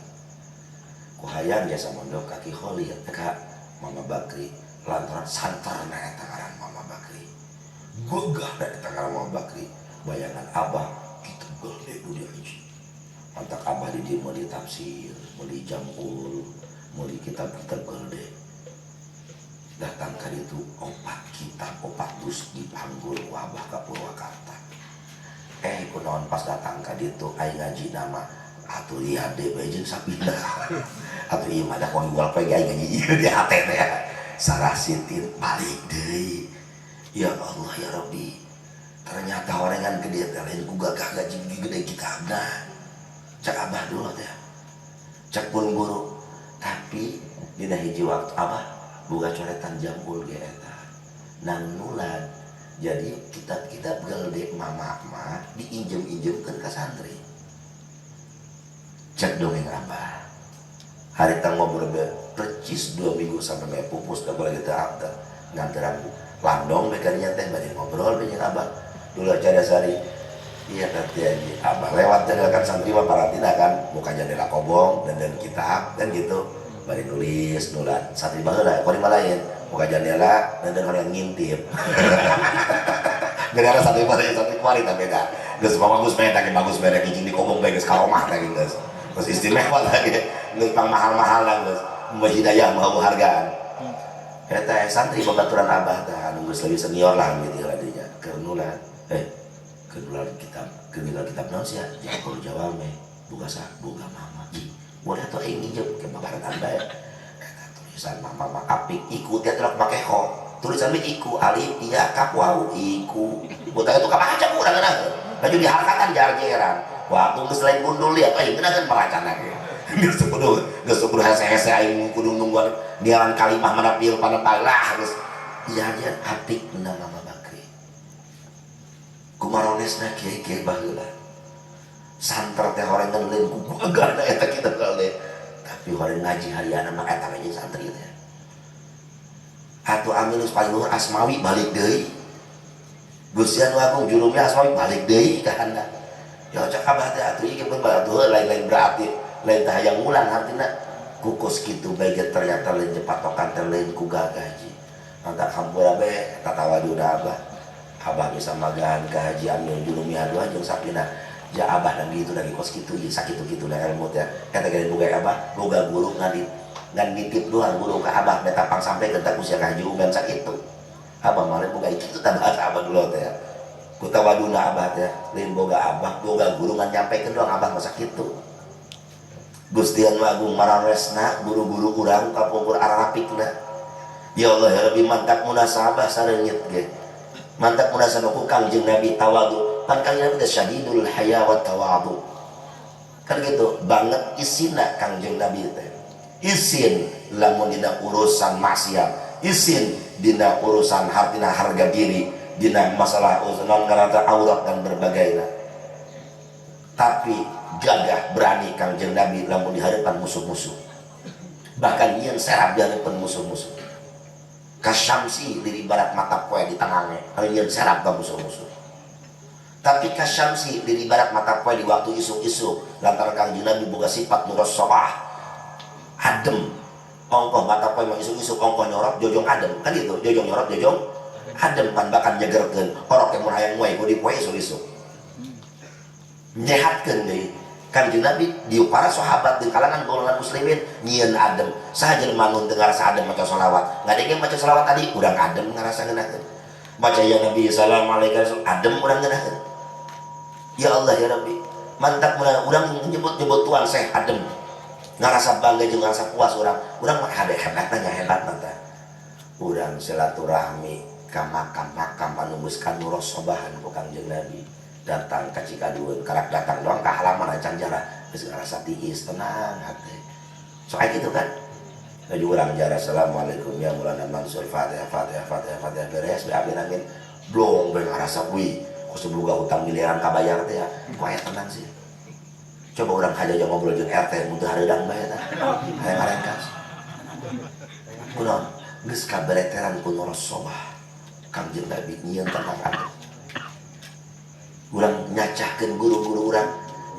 Ku hayang jasa mondok ka Ki Khalil teh ka Mama Bakri, lantaran santerna eta ngaran Mama Bakri. Gogah eta ngaran Mama Bakri, bayangan abah kitab gale nu diaji. Mantak abah di dieu meuli tafsir, meuli jamul, meuli kitab-kitab gale. Datang ka ditu opat kitab opat dus dipanggul ku abah ka Purwakarta. Kunaon pas datang ka ditu aing ngaji nama atuh lihat deui bae jeung sapina. Atuh ieu mah da kong jual poe aing ngaji ieu di hate teh. Sarah sitin balik deui. Ya Allah ya Rabbi. Ternyata horengan gede teh lain ku gagah gaji gede kitabna. Cak abah dulu teh. Cak pun guru. Tapi dina hiji waktu abah boga coretan jambul ge eta nang nulan. Jadi kitab-kitab gede mama mah diinjem-injemkeun ka santri. Cek dongeng abah hari tang ngobrol be percis 2 minggu sampai me pupus da boleh teu abda nganteran landong be kadinya teh bari ngobrol be jeung abah dulu acara sari. Iya nanti aja abah lewat jendela kan santri mah paratina kan buka jendela kobong dan kitab dan gitu bari nulis nulan santri baheula kori mah lain buka jendela dan orang yang ngintip. Gara-gara santri baheula santri kuari tah beda geus bagus bae tah bagus bae kijing di kobong bae geus karomah tah geus geus istimewa tah geus pang mahal-mahal lah geus hidayah mah hargaan eta santri babaturan abah tah anu geus leuwih senior lah gitu dinya keur nulan keur nulan kitab keur nulan kitab naon sia Jambul Jawame boga sa boga mama ji boleh atau aing nginjem ke babaran bae eta tulisan mama mah apik iku teh teh make ho tulisan mah iku alif ya kaf waw iku botak itu kabaca ku urang ngeunaheun baju diharkatan jar-jaran waktu geus lain gundul liat aing ngeunaheun maracana ge geus kudu hese-hese aing kudu nungguan niaran kalimah mana pil pana lah geus jar-jar apik na Mama Bakri kumaronesna kiai-kiai baheula santer teh horengan lain ku gagahna eta kitab gale tapi horeng ngaji hariana mah eta we jeung santri teh atuh amilus paling luhur asmawi balik deui Gusti anu agung jurumnya asmawi balik deui ka handap ya cak abah teh atuh ieu ge atuh lain-lain berarti lain teh hayang ngulang artina kukus kitu bae ge ternyata lain patokan teh lain ku gagah ji mantap hampura bae eta tawaduna abah abah bisa magahan ka Haji Amil Jurumiyah dua jeung sapina ja abah dan gitu lagi kos gitu ya sakit gitu lah ilmu teh eta ge boga abah boga guru ngan nitip doang guru ka abah meta pang sampai ke usia ka Haji Uben sakitu abah mah lain boga kitu tah bahasa abah dulu teh ku tawaduna abah teh lain boga abah boga guru ngan nyampekeun doang abah mah sakitu Gusti anu agung mararesna guru-guru urang kapungkur ararapikna ya Allah ya Rabbi mantap munasabah sareungit ge mantap munasabah ku Kangjeng Nabi tawadu pan Kangjeng Nabi teh syadidul haya wa tawadu kan Kan gitu banget isina Kangjeng Nabi teh. Isin lamun dina urusan maksiat, isin dina urusan hartina harga diri, dina masalah non ngarana aurat dan berbagai. Tapi gagah berani Kangjeng Nabi lamun di hadapan musuh-musuh. Bahkan nyeun serap di hadapan musuh-musuh. Kasyamsi diri barat mata poe di tengahnya, kalau nyeun serap ka musuh-musuh. Tapi kasyamsi diri barat mata poe di waktu isuk-isuk, lantaran Kangjeng Nabi boga sifat nuras sobah, adem. Ongkoh mata poe mah isuk-isuk ongkoh nyorot jojong adem, kan gitu, jojong nyorot jojong adem pan bahkan nyegerkeun orok yang mun hayang moe ku di poe isuk-isuk. Nyehatkeun deui. Kangjeng Nabi di para sahabat di kalangan golongan muslimin nyieun adem. Saha jelema nu teu ngarasa adem maca sholawat. Ngadenge maca sholawat tadi urang adem ngarasa ngeunaheun. Maca ya Nabi salam alaika adem urang ngeunaheun. Ya Allah ya Rabbi, mantap urang nyebut-nyebut tuan Syekh adem. Ngarasa bangga jeung ngarasa puas urang. Urang mah hade hebat nya hebat mah. Urang silaturahmi ka makam-makam anu geus kanurosobahan ku Kangjeng Nabi. Datang ka Cikadueun, karak datang doang ka halaman acan jarah geus ngarasa tiis tenang hati. Soal gitu kan. Laju urang jarah assalamualaikum ya Maulana Mansur Fatihah Fatihah Fatihah Fatihah beres be amin amin. Blong be ngarasa kuy kos boga hutang miliaran kabayar teh ya. Ku aya tenang sih. Coba urang haja ngobrol jeung RT mun teu hareudang bae tah. Hayang arengkas. Kunaon geus kabeleteran ku nurasobah. Kangjeng Nabi nyieun tenang atuh. Urang nyacahkeun guru-guru urang,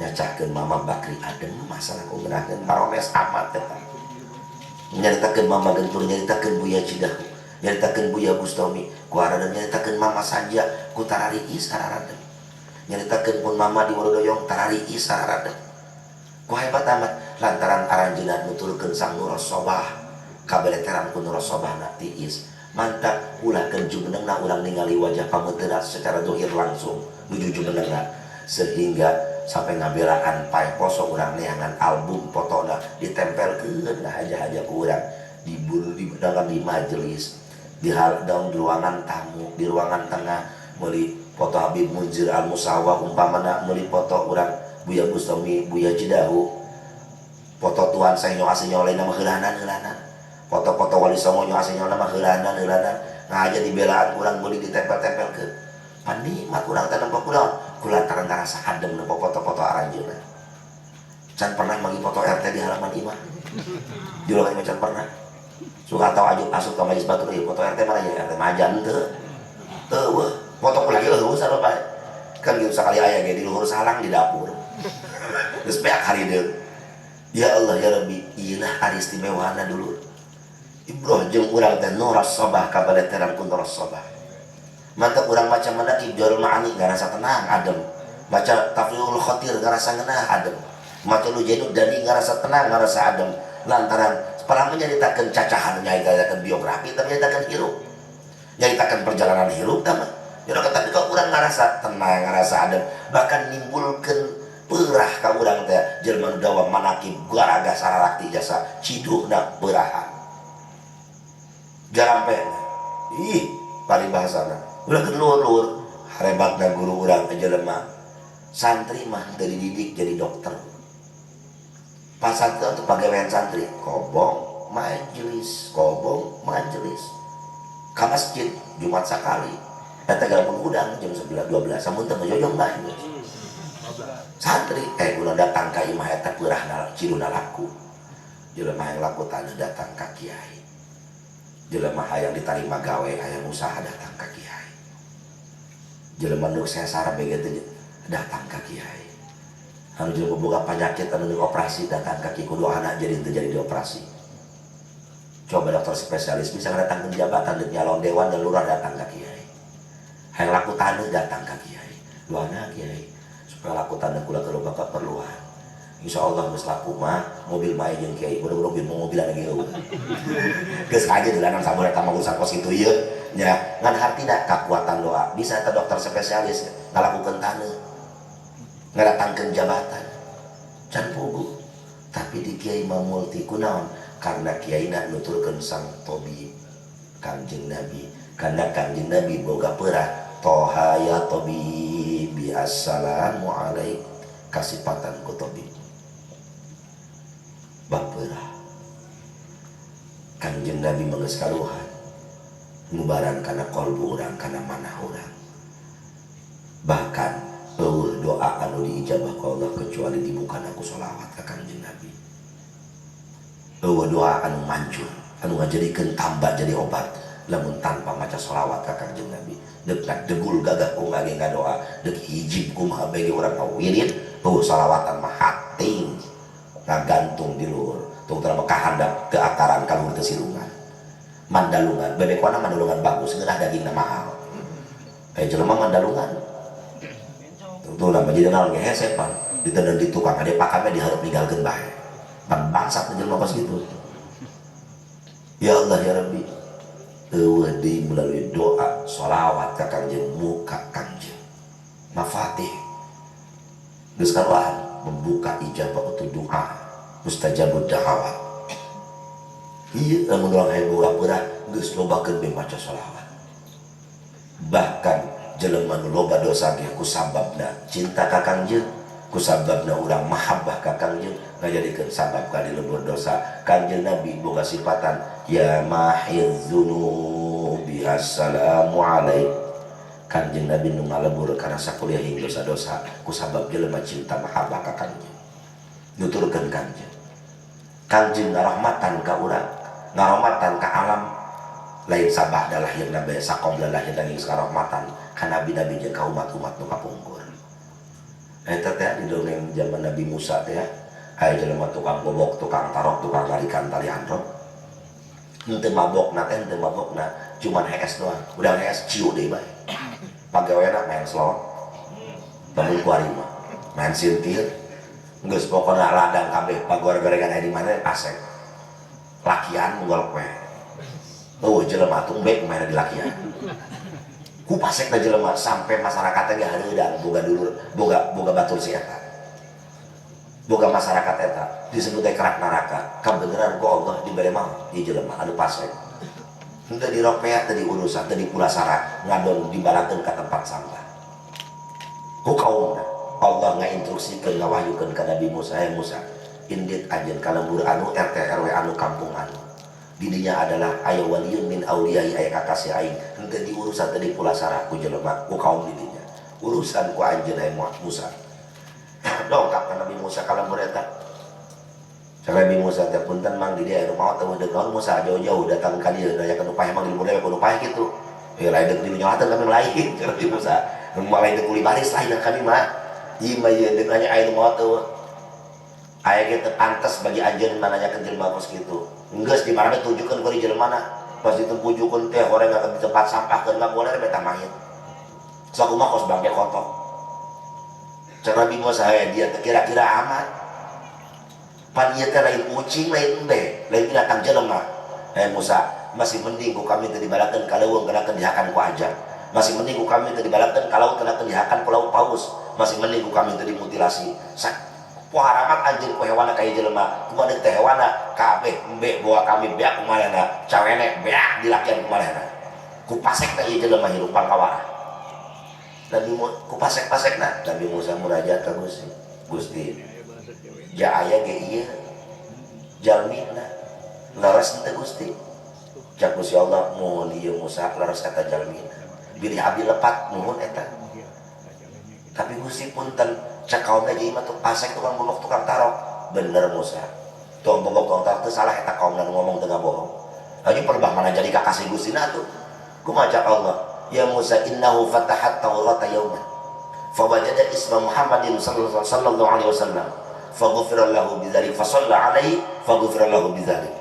nyacahkeun Mama Bakri adem masalah ku ngeunaheun paromes amat eta. Nyaritakeun Mama Gentur, nyaritakeun Buya Cidahu, nyaritakeun Buya Bustami, ku aradem nyaritakeun Mama Sanja, ku tarariis araradem. Nyaritakeun pun Mama di Warudoyong tarariis araradem. Ku hebat amat lantaran aranjeunna nuturkeun sang nurasobah, kabeleteran ku nurasobahna tiis. Mantap ulahkeun jumenengna urang ningali wajah pameuteunan secara dohir langsung nuju jumenengna sehingga sampai ngabelaan pae poso urang neangan album fotona ditempelkeun haja-haja ku urang di di majelis di hal daun di ruangan tamu di ruangan tengah meuli foto Habib Munzir Al Musawa umpamana meuli foto urang Buya Bustami Buya Cidahu foto tuan saya nyo asih nyo lain mah heulanan-heulanan foto-foto wali songo nyo asih nyo mah heulanan-heulanan ngaja dibelaan urang meuli ditempel-tempelkeun panikmat urang teh nempo kunaon kulantaran ngarasa adem nempo foto-foto aranjeunna. Can pernah manggih foto RT di halaman imah. Di ruangan imah can pernah. Suka atau asup asup ka majelis batur ieu foto RT mana ya RT majan teu. Teu weuh foto ku lagi eueuh sarua bae. Kan gitu sakali aya ge di luhur salang di dapur. Geus beak harideung. Ya Allah ya Rabbi, ieu lah ari istimewana dulu. Ibroh jeung urang teh nurasobah kabaleteran ku nurasobah. Mantap urang maca manaqib Jawahirul Ma'ani ngarasa tenang adem. Maca Tafwidul Khatir ngarasa ngeunah adem. Maca Lujaanud Dani ngarasa tenang ngarasa adem. Lantaran pernah menyaritakeun cacahan nyaritakeun biografi tapi nyaritakeun hirup. Nyaritakeun perjalanan hirup tah mah. Ya tapi kok urang ngarasa tenang ngarasa adem bahkan nimbulkeun peurah ka urang teh jelema nu dawa manaqib garaga sararakti jasa ciduhna peurahan. Jarampe. Ih, paribahasana. Ulah luhur-luhur hebatna guru urang jelema santri mah teu dididik jadi dokter. Pas santri untuk pagawean santri kobong majelis, kobong majelis. Ka masjid Jumat sakali. Eta gara mengudang jam 11 12 samun teu ngojojong bae. Santri ulah datang ka imah eta peurahna ciduna laku. Jelema hayang laku taneuh datang ka kiai. Jelema hayang ditarima gawe hayang usaha datang ka kiai. Jelema nu sesar begitu datang ka kiai. Anu jelema boga penyakit anu dioperasi datang ka kiai kudu anak jadi teu jadi dioperasi. Coba dokter spesialis bisa datang ke jabatan dan nyalon dewan dan lurah datang ka kiai. Hayang laku taneuh datang ka kiai. Doana kiai supaya laku taneuh kula loba keperluan. Insya Allah geus laku mah mobil bae jeung kiai mudah-mudahan mobil mobilan lagi eueuh. Geus aja dolanan sabar eta mah urusan kos kitu ieu nya ngan hartina kakuatan doa bisa eta dokter spesialis ngalakukeun taneuh ngadatangkeun jabatan can puguh tapi di kiai mah multi kunaon karena kiaina nuturkeun sang tabib Kangjeng Nabi karena Kangjeng Nabi boga peurah toha ya tabibi assalamu alaik kasipatan ku tabib. Kangjeng Nabi mah geus kaluhan ngubaran kana qalbu urang kana manah urang. Bahkan eueuh doa anu diijabah ku Allah kecuali dibukana ku sholawat ka Kangjeng Nabi. Eueuh doa anu manjur anu ngajadikeun tambah jadi obat lamun tanpa maca sholawat ka Kangjeng Nabi. Deuk degul gagah kumaha ge ngadoa, deuk hijib kumaha bae ge urang ngawirid, eueuh sholawatan mah hating ngagantung di luhur. Tong tara kahandap ke akaran ka luhur teu sirungan. Mandalungan, bebekwana mandalungan bagus, ngeunah dagingna mahal. Jelema mandalungan. Tuh nama jadi naon ge hese pan. Diteundeun di tukang ade pakame dihareup ninggalkeun bae. Pan bangsat jelema kos kitu. Ya Allah ya Rabbi. Eueuh deui melalui doa sholawat ka Kangjeng muka Kangjeng. Mafatih. Geus karuan membuka ijabah untuk doa mustajabud da'awat. Ieu lamun urang aya boga peurah geus lobakeun be maca sholawat. Bahkan jelema nu loba dosa ge ku sababna cinta ka Kangjeng, ku sababna urang mahabbah ka Kangjeng ngajadikeun sabab ka dilebur dosa. Kangjeng Nabi boga sifatan ya mahiz dzunubi assalamu alaik. Kangjeng Nabi nu ngalebur kana sakuliahing dosa-dosa ku sabab jelema cinta mahabbah ka Kangjeng. Nuturkeun Kangjeng. Kangjeng ngarahmatan ka urang, ngarahmatan ka alam. Lain sabada lahirna bae saqabla lahirna geus karahmatan ka nabi-nabi jeung ka umat-umat nu kapungkur. Eta teh di dongeng zaman Nabi Musa teh aya jelema tukang bobok, tukang tarok, tukang tarikan tali androk. Henteu mabokna teh, henteu mabokna, cuman hees doang. Udah hees ciu deui bae. Pagaweana main slot. Bangun ku harima, main sintir. Geus pokona ladang kabeh pagor-gorengan aya di mana asek. Lakian unggal poe. Oh jelema tuh baik main di lakian. Ku pasekna jelema sampai masyarakatnya ge hareudang boga dulur, boga batur si eta. Boga masyarakat eta disebut teh kerak neraka. Kabeneran ku Allah dibere maut ieu jelema anu pasek. Henteu diropea, teu diurusan, teu dipulasara, ngadon dibalakeun ka tempat sampah. Ku kaumna Allah ngainstruksikeun ngawahyukeun ka Nabi Musa, "Hey Musa, indit anjeun ka lembur anu RT RW anu kampung anu. Didinya adalah aya waliyun min auliyai aya kakasih aing. Henteu diurusan teu dipulasara ku jelema ku kaum didinya. Urusan ku anjeun aya Musa." Dongkap ka Nabi Musa ka lembur eta. Cak Nabi Musa teh punten mang di dieu anu maot teh deuk naon Musa jauh-jauh datang ka dieu nanyakeun upah emang di lembur dewe kudu paeh kitu. Lain deuk dinyolateun kami lain cak Nabi Musa. Lain deuk kuli baris lain kami mah. Ieu mah ieu deuk nanya aya nu maot teu. Aya ge teu pantes bagi anjeun nanyakeun jelema kos kitu. Geus di mana tujukeun ku jelema na. Pas ditempujukeun teh horeng ka di tempat sampah keur ngagoler beta mayit. Sakumaha kos bangke kotok. Cak Nabi Musa dia teh kira-kira amat. Pan ieu teh lain ucing, lain embe, lain binatang jelema. Musa, masih mending ku kami teh dibalakeun ka leuweung kenakeun dihakan ku ajab. Masih mending ku kami teh dibalakeun ka laut kenakeun dihakan ku laut paus. Masih mending ku kami teh dimutilasi. Poharamat anjeun ku hewana kaya jelema, kumaha deuk teh hewana kabeh embe bawa kami beak kumanehna, cawene beak dilakian kumanehna. Ku pasek teh ieu jelema hirup pangkawara. Nabi ku pasek-pasekna Nabi Musa munajat ka Gusti. Gusti, ja aya ge ieu jalmina leres henteu Gusti. Cak Gusti Allah mun ieu Musa leres eta jalmina. Bilih abdi lepat nuhun eta. Tapi Gusti punten cak kaumna jadi mah pasek tukang bobok tukang tarok. Bener Musa. Tukang bobok tukang tarok teu salah eta kaumna nu ngomong teu ngabohong. Lagi perbah mana jadi kakasih Gustina tuh. Kumaha cak Allah? Ya Musa innahu fatahat Taurata yauman fawajada isma Muhammadin sallallahu alaihi wasallam faghfira lahu bidzalik fa shalla alaihi faghfira lahu bidzalik.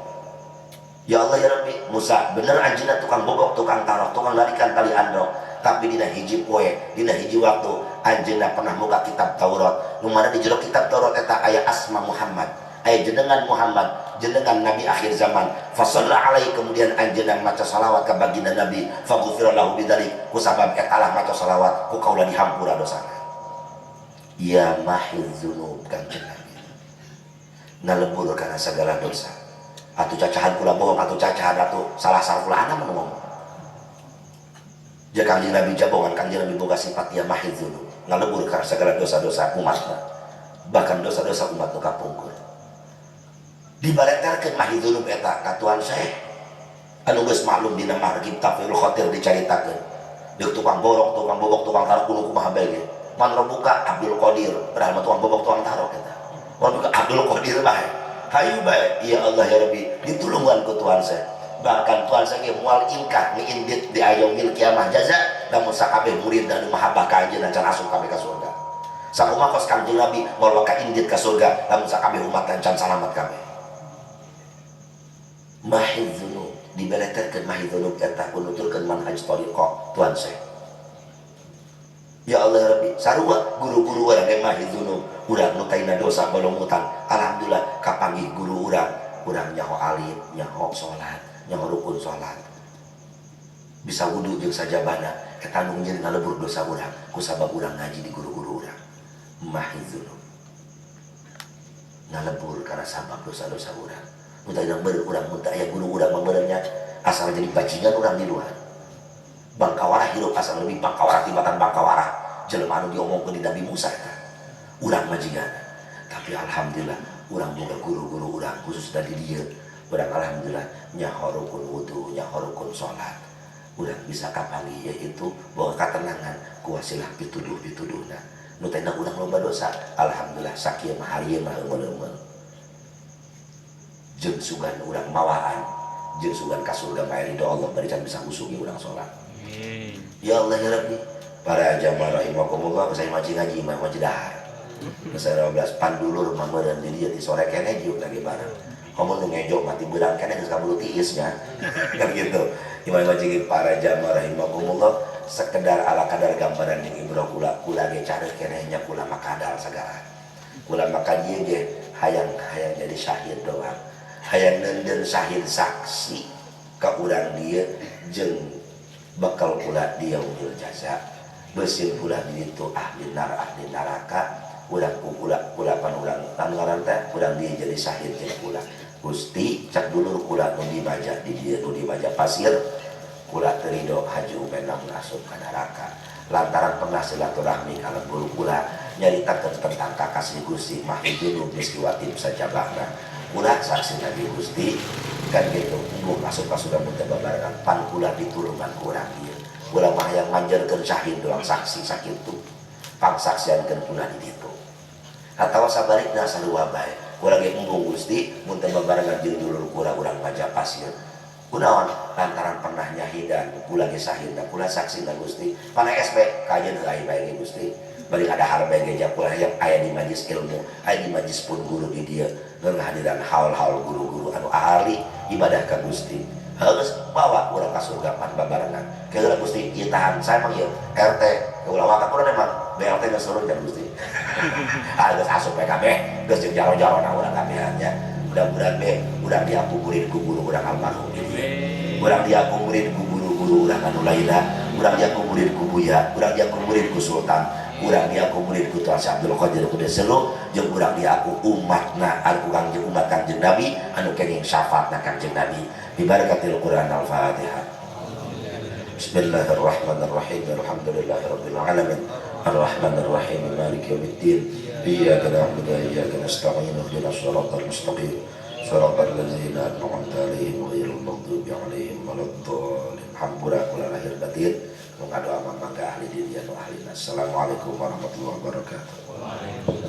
Ya Allah ya Rabbi, Musa bener anjeunna tukang bobok tukang tarok tukang larikan tali androk, tapi dina hiji poe dina hiji waktu anjeunna pernah muka kitab Taurat nu mana di jero kitab Taurat eta aya asma Muhammad, aya jenengan Muhammad, jenengan nabi akhir zaman. Fa shalla alaihi kemudian anjeunna maca salawat ka baginda nabi faghfira lahu bidzalik ku sabab eta lah maca salawat ku kaula dihampura dosana. Ya mahiz dzunub kanjeng Nabi ngalebur kana sagala dosa. Atuh cacahan kula bohong, atuh cacahan atuh salah-salah kula ana ngomong. Ja kanjeng Nabi jabongan, kanjeng Nabi boga sifat ya mahiz dzunub, ngalebur kana segala dosa-dosa umatna. Bahkan dosa-dosa umat nu kapungkur. Dibaleterkeun mahiz dzunub eta ka Tuhan Syekh. Anu geus maklum dina margib tafsirul khatir dicaritakeun. Deuk tukang borok, tukang bobok, tukang tarok kudu kumaha bae ge. Man buka Abdul Qadir, padahal mah tukang bobok, tukang tarok eta. Man buka Abdul Qadir bae. Hayu bae, ya Allah ya Rabbi, ditulungan ku Tuhan saya. Bahkan Tuhan saya ge moal ingkah miindit di yaumil kiamah jaza lamun sakabeh murid anu mahabbah ka anjeunna can asup kabeh ka surga. Sakumaha kos Kangjeng Nabi moal waka indit ka surga lamun sakabeh umat can salamat kabeh. Mahid dzunub dibeleterkeun mahid dzunub eta nuturkeun manhaj thariqah Tuhan saya. Ya Allah ya Rabbi, sarua guru-guru urang ge mahid dzunub, urang nu taina dosa balongutan. Alhamdulillah kapanggih guru urang, urang nyaho alif, nyaho salat, nyaho rukun salat. Bisa wudu jeung sajabana, eta nu jadi ngalebur dosa urang kusabab urang ngaji di guru-guru urang. Mahid dzunub ngalebur karena sabab dosa-dosa urang. Nu tadina beureum urang mun teu aya guru urang mah meureunnya asal jadi bajingan urang di luar. Bangkawara hirup asal lebih bangkawara tibatan bangkawara jelema anu diomongkeun di Nabi Musa eta. Urang mah jigana. Tapi alhamdulillah urang boga guru-guru urang khusus dari dieu. Urang alhamdulillah nyaho rukun wudu, nyaho rukun salat. Urang bisa kapanggih yaitu boga katenangan ku wasilah pituduh-pituduhna. Nu tadina urang loba dosa, alhamdulillah sakieu mah hari mah eumeul-eumeul. Jeung sugan urang mawaan, jeung sugan ka surga mah ridho Allah bari can bisa usugi urang salat. Ya Allah ya Rabbi, para jamaah rahimakumullah, saya maji ngaji mah maji dahar. Saya 12 pandulur mah meureun di dieu di sore keneh jiuk lagi bareng. Komo nu ngejo mati beurang keneh geus kaburu tiisnya. Kan gitu. Imam maji para jamaah rahimakumullah sekedar ala kadar gambaran jeung ibroh kula kula ge careut keneh nya kula makadal sagala. Kula maka ieu ge hayang jadi syahid doang. Hayang neundeun syahid saksi ka urang dieu jeung bakal kula di yaumil jaza besil kula di ditu ahli nar ahli neraka urang ku kula kula pan urang anu ngaran teh urang dieu jadi syahid jeung kula Gusti cak dulur kula nu dibaja di dieu nu dibaja pasir kula teu ridho Haji Umen lamun asup ka neraka lantaran pernah silaturahmi ka lembur kula nyaritakeun tentang kakasih Gusti Mahidun meski watim sajabahna kula saksi Nabi Gusti kan gitu embung asup ka surga mun teu babarengan pan kula ditulungan ku urang dieu kula mah hayang manjerkeun syahid doang saksi sakitu pangsaksiankeun kula di ditu atawa sabalikna sarua bae kula ge embung Gusti mun teu babarengan jeung dulur kula urang maja pasir kunaon lantaran pernah nyahidan kula ge sahidna kula saksina Gusti pana SB kajeun heula bae ge Gusti bari ngadahar bae ge kula hayang aya di majlis ilmu aya di majlis pun guru di dieu ngahadiran haul-haul guru-guru anu ahli ibadah ka Gusti harus bawa urang ka surga pan babarengan keheula Gusti ieu tahan saya mah ieu RT ulah waka urang emang BLT geus turun kan Gusti ah geus asup PKB geus jeung jaro-jarona urang kabehannya mudah-mudahan be urang diakuburin ku guru urang almarhum di dieu urang diakuburin ku guru-guru urang anu lainna urang diakuburin ku Buya urang diakuburin ku Sultan urang diakuburin ku Tuan Syekh Abdul Qadir Kudeselu jeung urang diaku umatna anu Kangjeng umat Kangjeng Nabi anu kenging syafaatna Kangjeng Nabi bibarakatil Quran Al-Fatihah. Bismillahirrahmanirrahim. Alhamdulillahirabbil alamin. Arrahmanirrahim. Maliki yaumiddin. Iyyaka na'budu wa iyyaka nasta'in. Ihdinas siratal mustaqim. Siratal ladzina an'amta 'alaihim ghairil maghdubi 'alaihim waladdallin. Hampura kula lahir batin. Nu ngadoa mangga ahli diri anu ahli. Assalamualaikum warahmatullahi wabarakatuh.